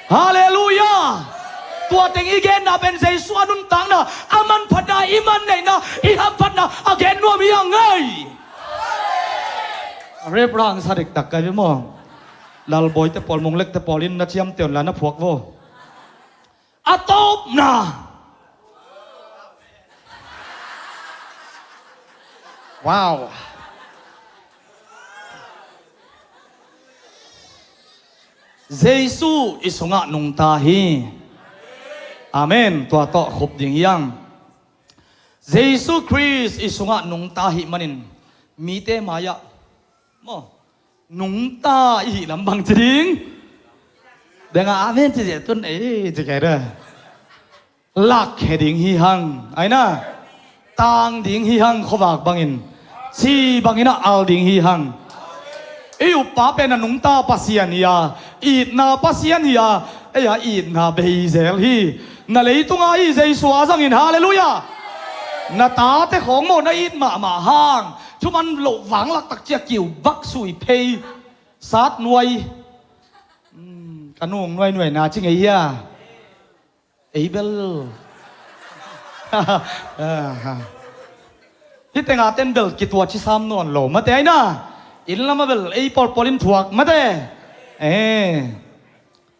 Halleluiah. Tua teng i genna pen Jesu a nuntakna, a manphatna, i manneihna, i hamphatna a gen nuam hi a ngei. Rep rang sa dektak kai ve maw? Lalbawite pawl, Munglekte pawl in na ciamteh un la, na phuak vo. A tawpna. Wow. Jesu i sungah nungta hi. Amen. Tua tawh khup ding hi hang. Jesu Khrist i sungah nungta hih manin mite mai-ah maw, nungta i hih lam bang ci ding? Dengah amen ci zia tun ei ci kei de. Lakkhia ding hi hang, aina. Tang ding hi hang, khuavak bangin. Ci bangin a al ding hi hang. I uppa pen a nungta Pasian hi a, itna Pasian hi a, ei a itna bei zel hi. Na leitunga i Jesu a zangin, halleluiah. Na tate khawng maw na it mahmah hang, thuman loh vanglak tak cia kiu bak sui phei, sat nuai. Hmm, ka nung nuai nuai na ci ngei hia? Ei bel. Hih tenga ten bel kituaci sam nawn lo mate aina. Inn lama bel ei pawlpawl in thuak mate. Eh.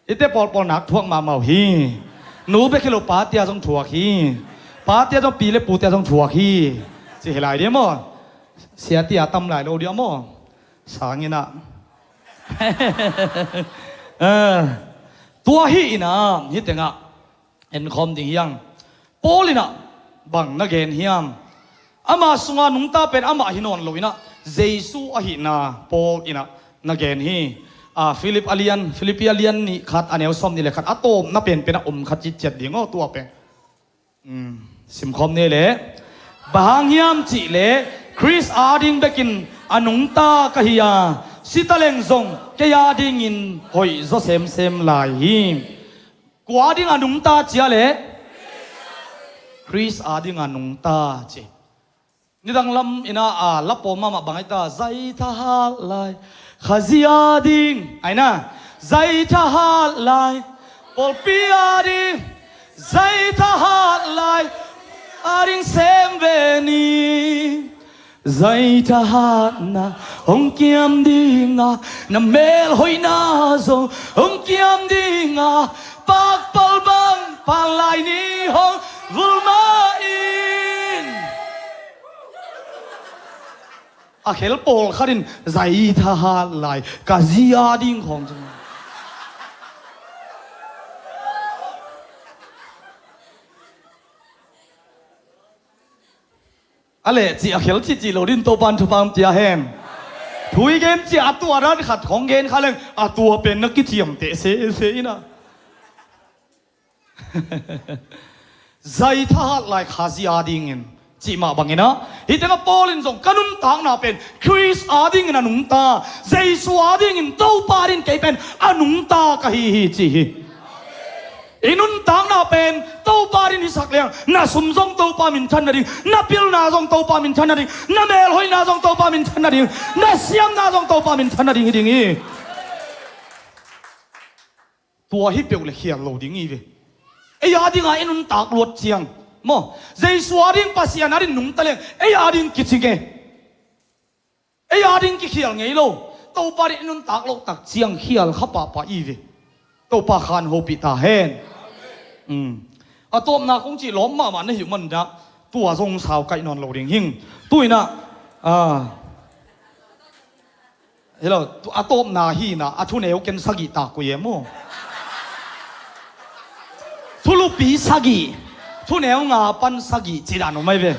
Ite pawlpawl nak thuak mahmah uh hi. Nu bek hi lo, patia zong thuak hi. Patia zong, pi le putia zong thuak hi. Ci hi lai dia maw? Siatia tam lai lo dia maw? Sanginah. Eh, tua hi inah hih tengah enkhawm ding hiang. Paul inah bang na gen hiam? Ama sunga nungta pen amah hi nawn lo inah Jesu ahihna Paul inah na gen hi. A, Philip a lian, Philippi a lian nih khat, a neu sawm nih le khat, a tawpna penpen a om khat citciat ding aw tua pen. Um, simkhawm ni le. Bang hang hiam cihleh Khrist ading bekin a nungta ka hi a, si taleng zong kei adingin hoih zaw semsem lai hi. Kua ading a nungta cia le? Khrist ading a nungta ci. Nidang lam inah a lapawm mahmah bang aita, zai thahat lai Khazih ading, aina, zai thahat lai pawlpi ading, zai thahat lai ading sem ve ni. Zai thahatna hong kiam dinga, na melhoihna zong hong kiam dinga, pakpal bang pan lai ni hong vul mahin. A khel pawlkhat in zai thahat lai ka zi a ding khawng cin. A leh cih a khel cih cih lo din Topan thupha om cia hen. Thu i gen cih a tua dan khat khawng gen kha leng a tua pen na kiciamteh sese ina. Zai thahat lai Khazih a dingin cih mah bangin ah, hih tengah Paul in zong ka nuntakna pen Khrist a dingin a nungta, Jesu a dingin Topa dingin kei pen a nungta ka hi hi ci hi. I nuntakna pen Topa dingin hisak leng, na sum zong Topa minthan nading, na pilna zong Topa minthan nading, na melhoihna zong Topa minthan nading, na siamna zong Topa minthan nading hi ding hi. Tua hi peuh le khial lo ding hi ve. Ei a dinga i nuntak luat ciang maw, Jesu a ding Pasian a ding nungta leng ei a ding kicing e. Ei a ding kikhial ngei lo. Topa ding i nuntak loh tak ciang khial kha pahpah hi ve. Topa khan hopih ta hen. Um. A tawpna kong cih lawm mahmah na hih man dah tua zong sau kaih nawn lo ding hing. Tu inah, ah, Hello, tu-, a tawpna hi na, a thuneu ken sagih tak uh e maw. Thulupi sagih, thuneu nga pan sagih ci dan uh mai ve.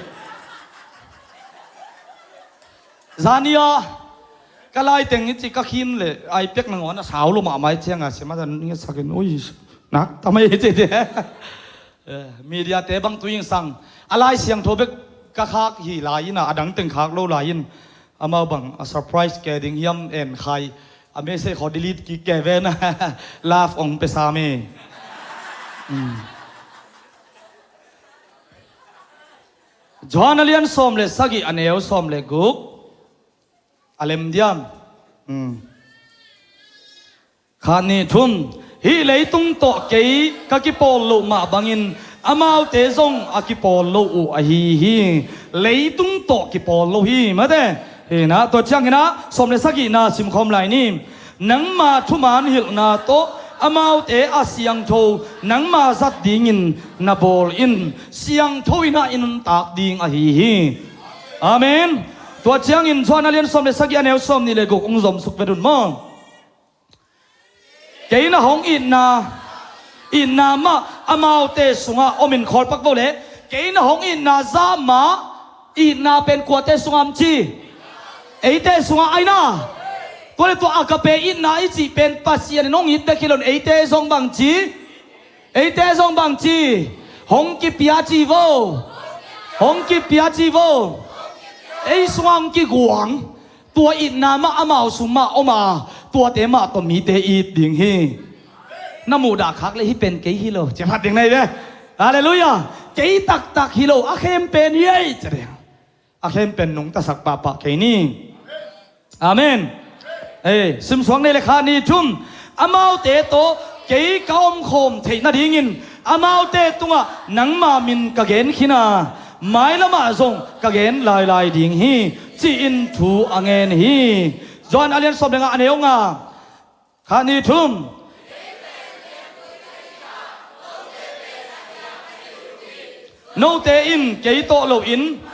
Zania ka laiteng i ci ka khin le ai pek nangawn a sau lo mahmah i cianga sim a zan nge sakin ui nak tamai ci te. Eh, media te bang tu ing sang. A Lai Siangtho bek ka khak hi lai-in a, a dang teng khak lo lai-in amau bang a surprise ke ding hiam en khai. A message khaw delete kik kei ve na. Love ong pe sam hi. Johan a lian sawm le sagih a neu sawm le guk. A lem diam? Khat, nih, thum. Hih leitung tawh kei ka kipawl loh mah bangin amaute zong a kipawl lo uh ahi hi. Leitung tawh kipawl lo hi mate. Hinah tua ciang hinah sawm le sagihna simkhawm lai ni. Nangma thuman hilhna tawh amaute a siangtho nangma zat dingin na bawl in. Siangtho inah i nuntak ding ahi hi. Amen. Tua ciangin Johan a lian sawm le sagih a neu sawm nih le guk ung zom suk vet un maw? Kei na hong itna, itna mah amaute sungah om in, khawl pak vo le. Kei na hong itna zah mah itna pen kuate sungah om ci? Eite sungah aina. Tua le tua agape itna i cih pen Pasian in hong it bek hi lo in eite zong bang ci? Eite zong bang ci? Hong kipia ci vo. Hong kipia ci vo. Ei sungah hong kiguang. Tua itna mah amau sung mah om a, tuate mah tawh mite it ding hi. Na muhdah khak le hih pen kei hi lo ci phat ding na hi ve. Halleluiah. Kei taktak hi lo, a khempeuh hi ei ci ding. A khempeuh nungtasak pahpah kei ni. Amen. Ei, simsuak ni le, khat, nih, thum. Amaute tawh kei ka omkhawm theih nadingin amaute tungah nangma min ka gen khin a, mailamah zong ka gen lailai ding hi, ci-in thu a ngen hi. Johan a lian sawm le nga a neu nga. Khat, nih, thum. Note in kei tawh loin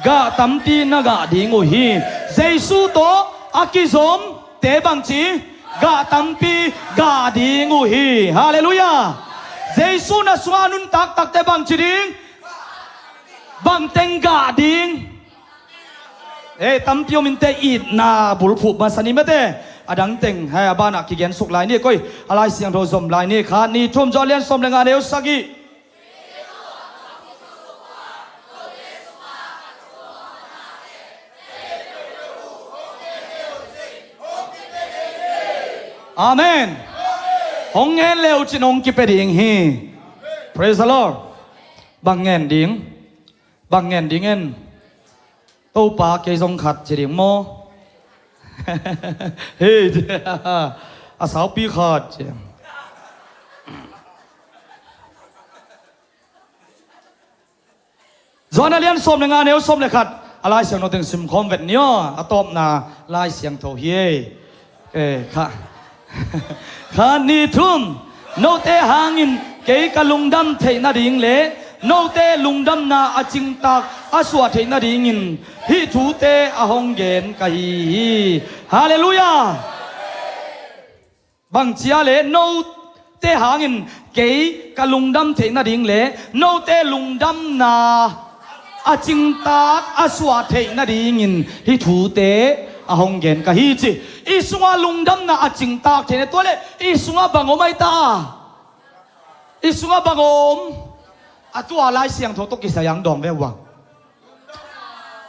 gah tampi na gah ding uh hi. Jesu tawh a kizomte bangci gah tampi gah ding uh hi. Halleluiah. Jesu na sungah a nuntak takte bangci ding? Bangteng gah ding? Ei, tampi om inteh, itna bulphuh masa ni mate. A dangteng hai a banah kigen suk lai ni koi. A Lai Siangtho zom lai ni. Khat, nih, thum. Johan a lian sawm le nga a neu sagih. Amen. Hong ngen le uh cin hong kipia ding hi. Praise the Lord. Bang ngen ding? Bang ngen ding en? Topa, kei zong khat ci ding maw? Hei, a saupi khat ci. Johan a lian sawm le nga a neu sawm le khat. A Lai Siangtho teng simkhawm vet ni aw. A tawpna Lai Siangtho hi ei. Eh, kha. Khat, nih, thum. Note hangin kei ka lungdam theih nading le note lungdamna a cingtak a suah theih nadingin hih thute a hong gen ka hi hi. Halleluiah. Bangcia le note hangin kei ka lungdam theih nading le note lungdamna a cingtak a suah theih nadingin hih thute a hong gen ka hi ci. I sungah lungdamna a cingtak theih na, tua le i sungah bang om ahi ta? I sungah bang om? A tua Lai Siangtho tawh kisai ang dawng ve uang.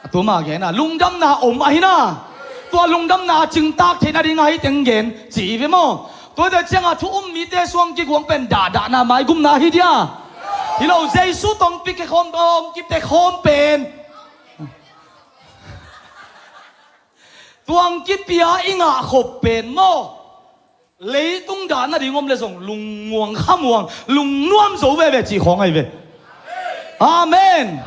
A tuma gen a lungdamna om ahi na. Tua lungdamna a cingtak theih nading ahi teng gen ci ve maw? Tuate ciangah thu um mite sungah kiguang pen dahdahna maigumna ahi dia. Hi lo, Jesu tawh hong kipia khawm, hong kipia khawm pen. Tua hong kipia i ngah khop pen maw? Leitung dah nading om le zong lungmuang khamuang, lungnuam zo veve cih khawng ahi ve. Amen.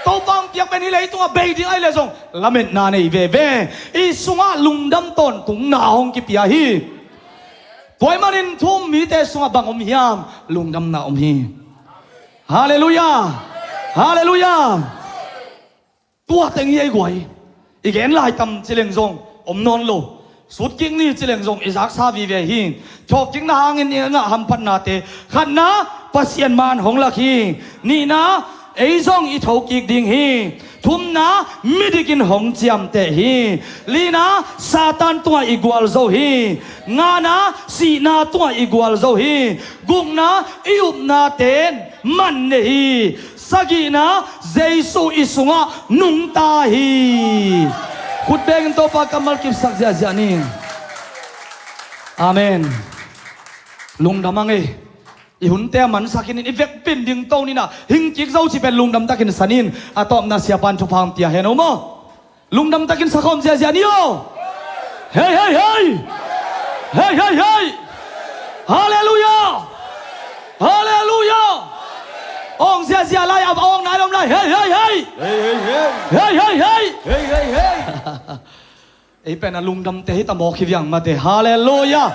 Topa hong piak pen hih leitungah bei ding ahi le zong lametna nei veve. I sungah lungdam tawntungna hong kipia hi. Tua ahih manin thu um mite sungah bang om hiam? Lungdamna om hi. Halleluiah. Halleluiah. Tua teng hi ei guai. I gen lai tam ci leng zong om nawn lo. Sutkik ni ci leng zong i zaksa vive hi. Thawhkikna hangin i ngah hamphatnate, khatna, Pasian maan hong lak hi. Nihna, ei zong i thokik ding hi. Thumna, midik in hong ciamteh hi. Lina, Satan tungah i gualzo hi. Ngana, sihna tungah i gualzo hi. Gukna, i upnate in man ne hi. sagihna Jesu i sungah nungta hi. Khut bengin Topa kammal kipsak ziahziah ni. Amen. Lungdam ang ei. I hunte a mansakin in i vekpin ding to nina hingkik zo ci pen lungdam takin sanin a tawpna siapan thupha hong pia hen o maw? Lungdam takin sakhawm ziahziah ni aw. Hei hei hei. Hei hei hei. Halleluia. Halleluia. Awng ziahziah lai a awng nai lom lai. Hei hei hei. Hei hei hei. Hei hei hei. Hei hei hei. Ei pen a lungdamte hi ta mawk hi viang mate. Halleluia.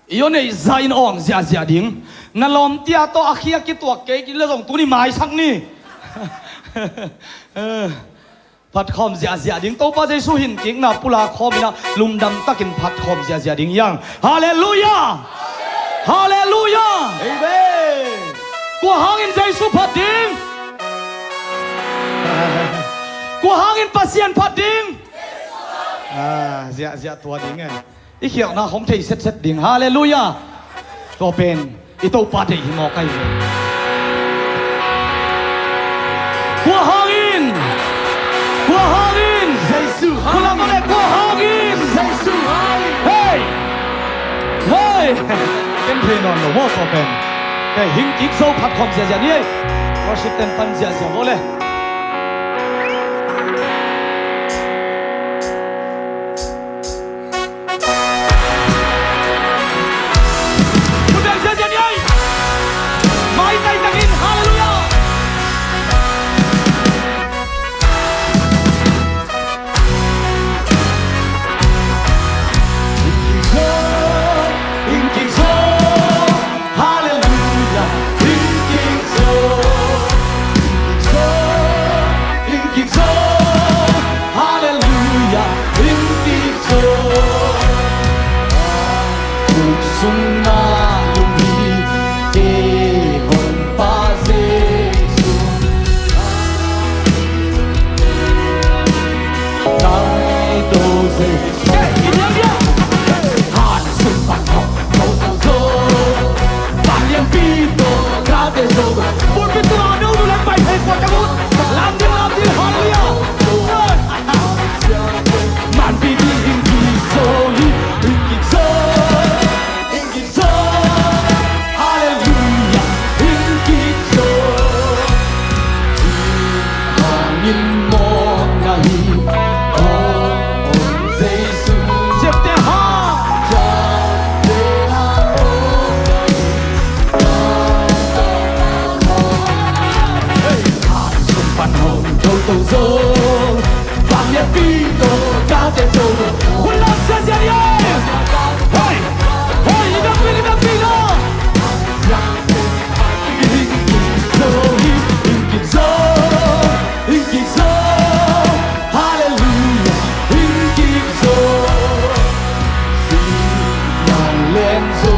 I aw neih zah in awng ziahziah ding. Na lawmte tawh a khi a kituak kei le zong tuni maisak ni. Phatkhawm ziahziah ding. Topa Jesu hinkikna pulak khawm inah lungdam takin phatkhawm ziahziah ding hiang. Halleluia. Halleluia. Amen. Kua hangin Jesu phat ding? Kua hangin Pasian phat ding? Ah, ziahziah tua ding e. I khialhna hong thei setset ding. Halleluia. Tua pen i Topa deih hi mawk ahi ve. Kua hangin? Kua hangin? Jesu hangin. Kua hangin? Jesu hangin. Hei. Hei. Ken thei nawn lo maw tua pen. Kei hingkik zo phatkhawm ziahziah ni ei. Worship ten pan ziahziah maw le. Khut beng ziahziah ni ei. Maitai takin halleluia. Hingkik zo, hingkik zo, halleluia. Hingkik zo, hingkik zo, hingkik zo, halleluia. Hingkik zo. Uk sungah lunghi ei honpa Jesu. Kai to Jesu. Han sung pan hong to to zo. Vanglianpi to kate zo. Pulpit tungah a dong uh leh pai phei kuat ka ut. Lam ding, lam ding, halleluia. Manpi ding hingkik zo hi, hingkik zo, hingkik zo, halleluia, hingkik zo. Hangin mawkna hi, aw, aw, Jesu. Siamte ha. Siamte ha, aw, aw, aw. Hey. Sung pan hong to to zo. Vanglianpi to kate zo. Hun lam sia sia ni ei. Hei. Hei, i vekpi, i vekpi lo. Hingkik zo, hingkik zo, hingkik zo. Halleluia. Hingkik zo. Sinan len zo.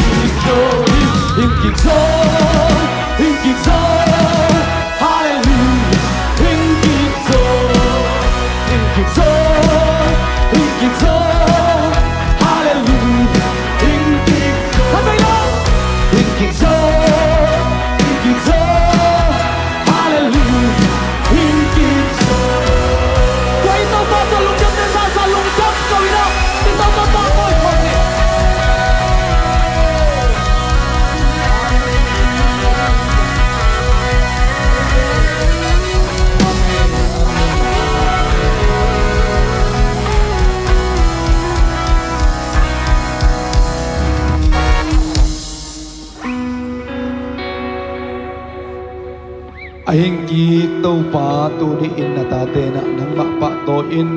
Hingkik zo, hingkik zo, hingkik zo, halleluia. Hingkik zo, hingkik zo, hingkik zo, halleluia. Hingkik zo, hingkik zo, hingkik zo, halleluia. Hingkik zo. Tua i Topa tawh lungdam, tua i Topa tawh lungdam, tua i Topa tawh lungdam. A hingkik Topa, tuni-in na tate na nangmah pahtawi-in,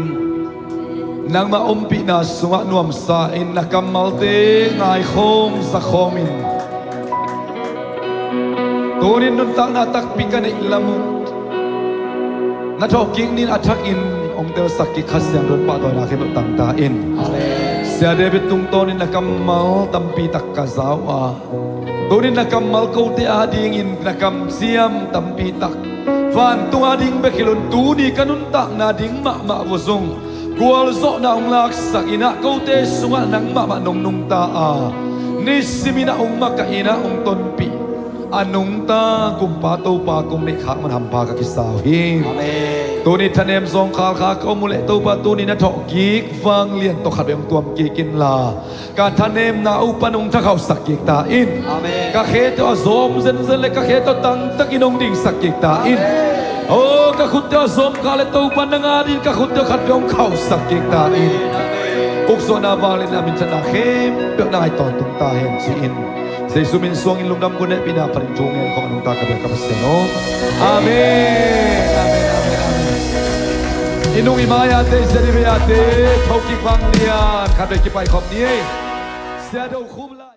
nangmah ompihna sungah nuamsa-in, na kammalte ngaikhawm zakhawmin, Tunin nuntakna takpi ka neih lam uh na thawhkik ni-in a thakin hong telsak kik Kha Siangtho in pahtawina khempeuh tang ta in. Amen. Sia David tungtawnin na kammal tampi tak ka za uh a, tunin na kammal kote adingin na kamciam tampi tak vantung ading bek hi loin tuni ka nuntakna ding mahmah vua zong gualzawhna hong laksak in ah, kote sungah nang mahmah nong nungta a, nisimin ah hong makaih in ah hong tonpih a nungta Kumpa Topa kong neih khak man hampha ka kisa uh hi. Amen. Tuni thanem zawngkhal kha ka om uh leh Topa, tuni na thawhkik vanglian tawh khatvei hong tuam kik inla, ka thanemna uh pan hong thakhauhsak kik ta in. Amen. Ka khete uh a zawm zenzen leh ka khete uh tangtakin hong dingsak kik ta in. Amen. O, ka khutte uh a zawm kha leh Topa, nang adingin ka khutte uh khatvei hong khauhsak kik ta in. Amen. Ukzawhna, vangliatna, minthanna khempeuh nang a hi tawntung ta hen ci-in Jesu min suangin lungdam, gu hehpihna panin thu ngen khawm a nungta ka biak ka Pasian aw. Amen. Amen, amen, amen. I nung i mai-ate, i siate, i vei-ate, thokik vanglian khatvei kipaikhop ni ei. Sia Do Khum la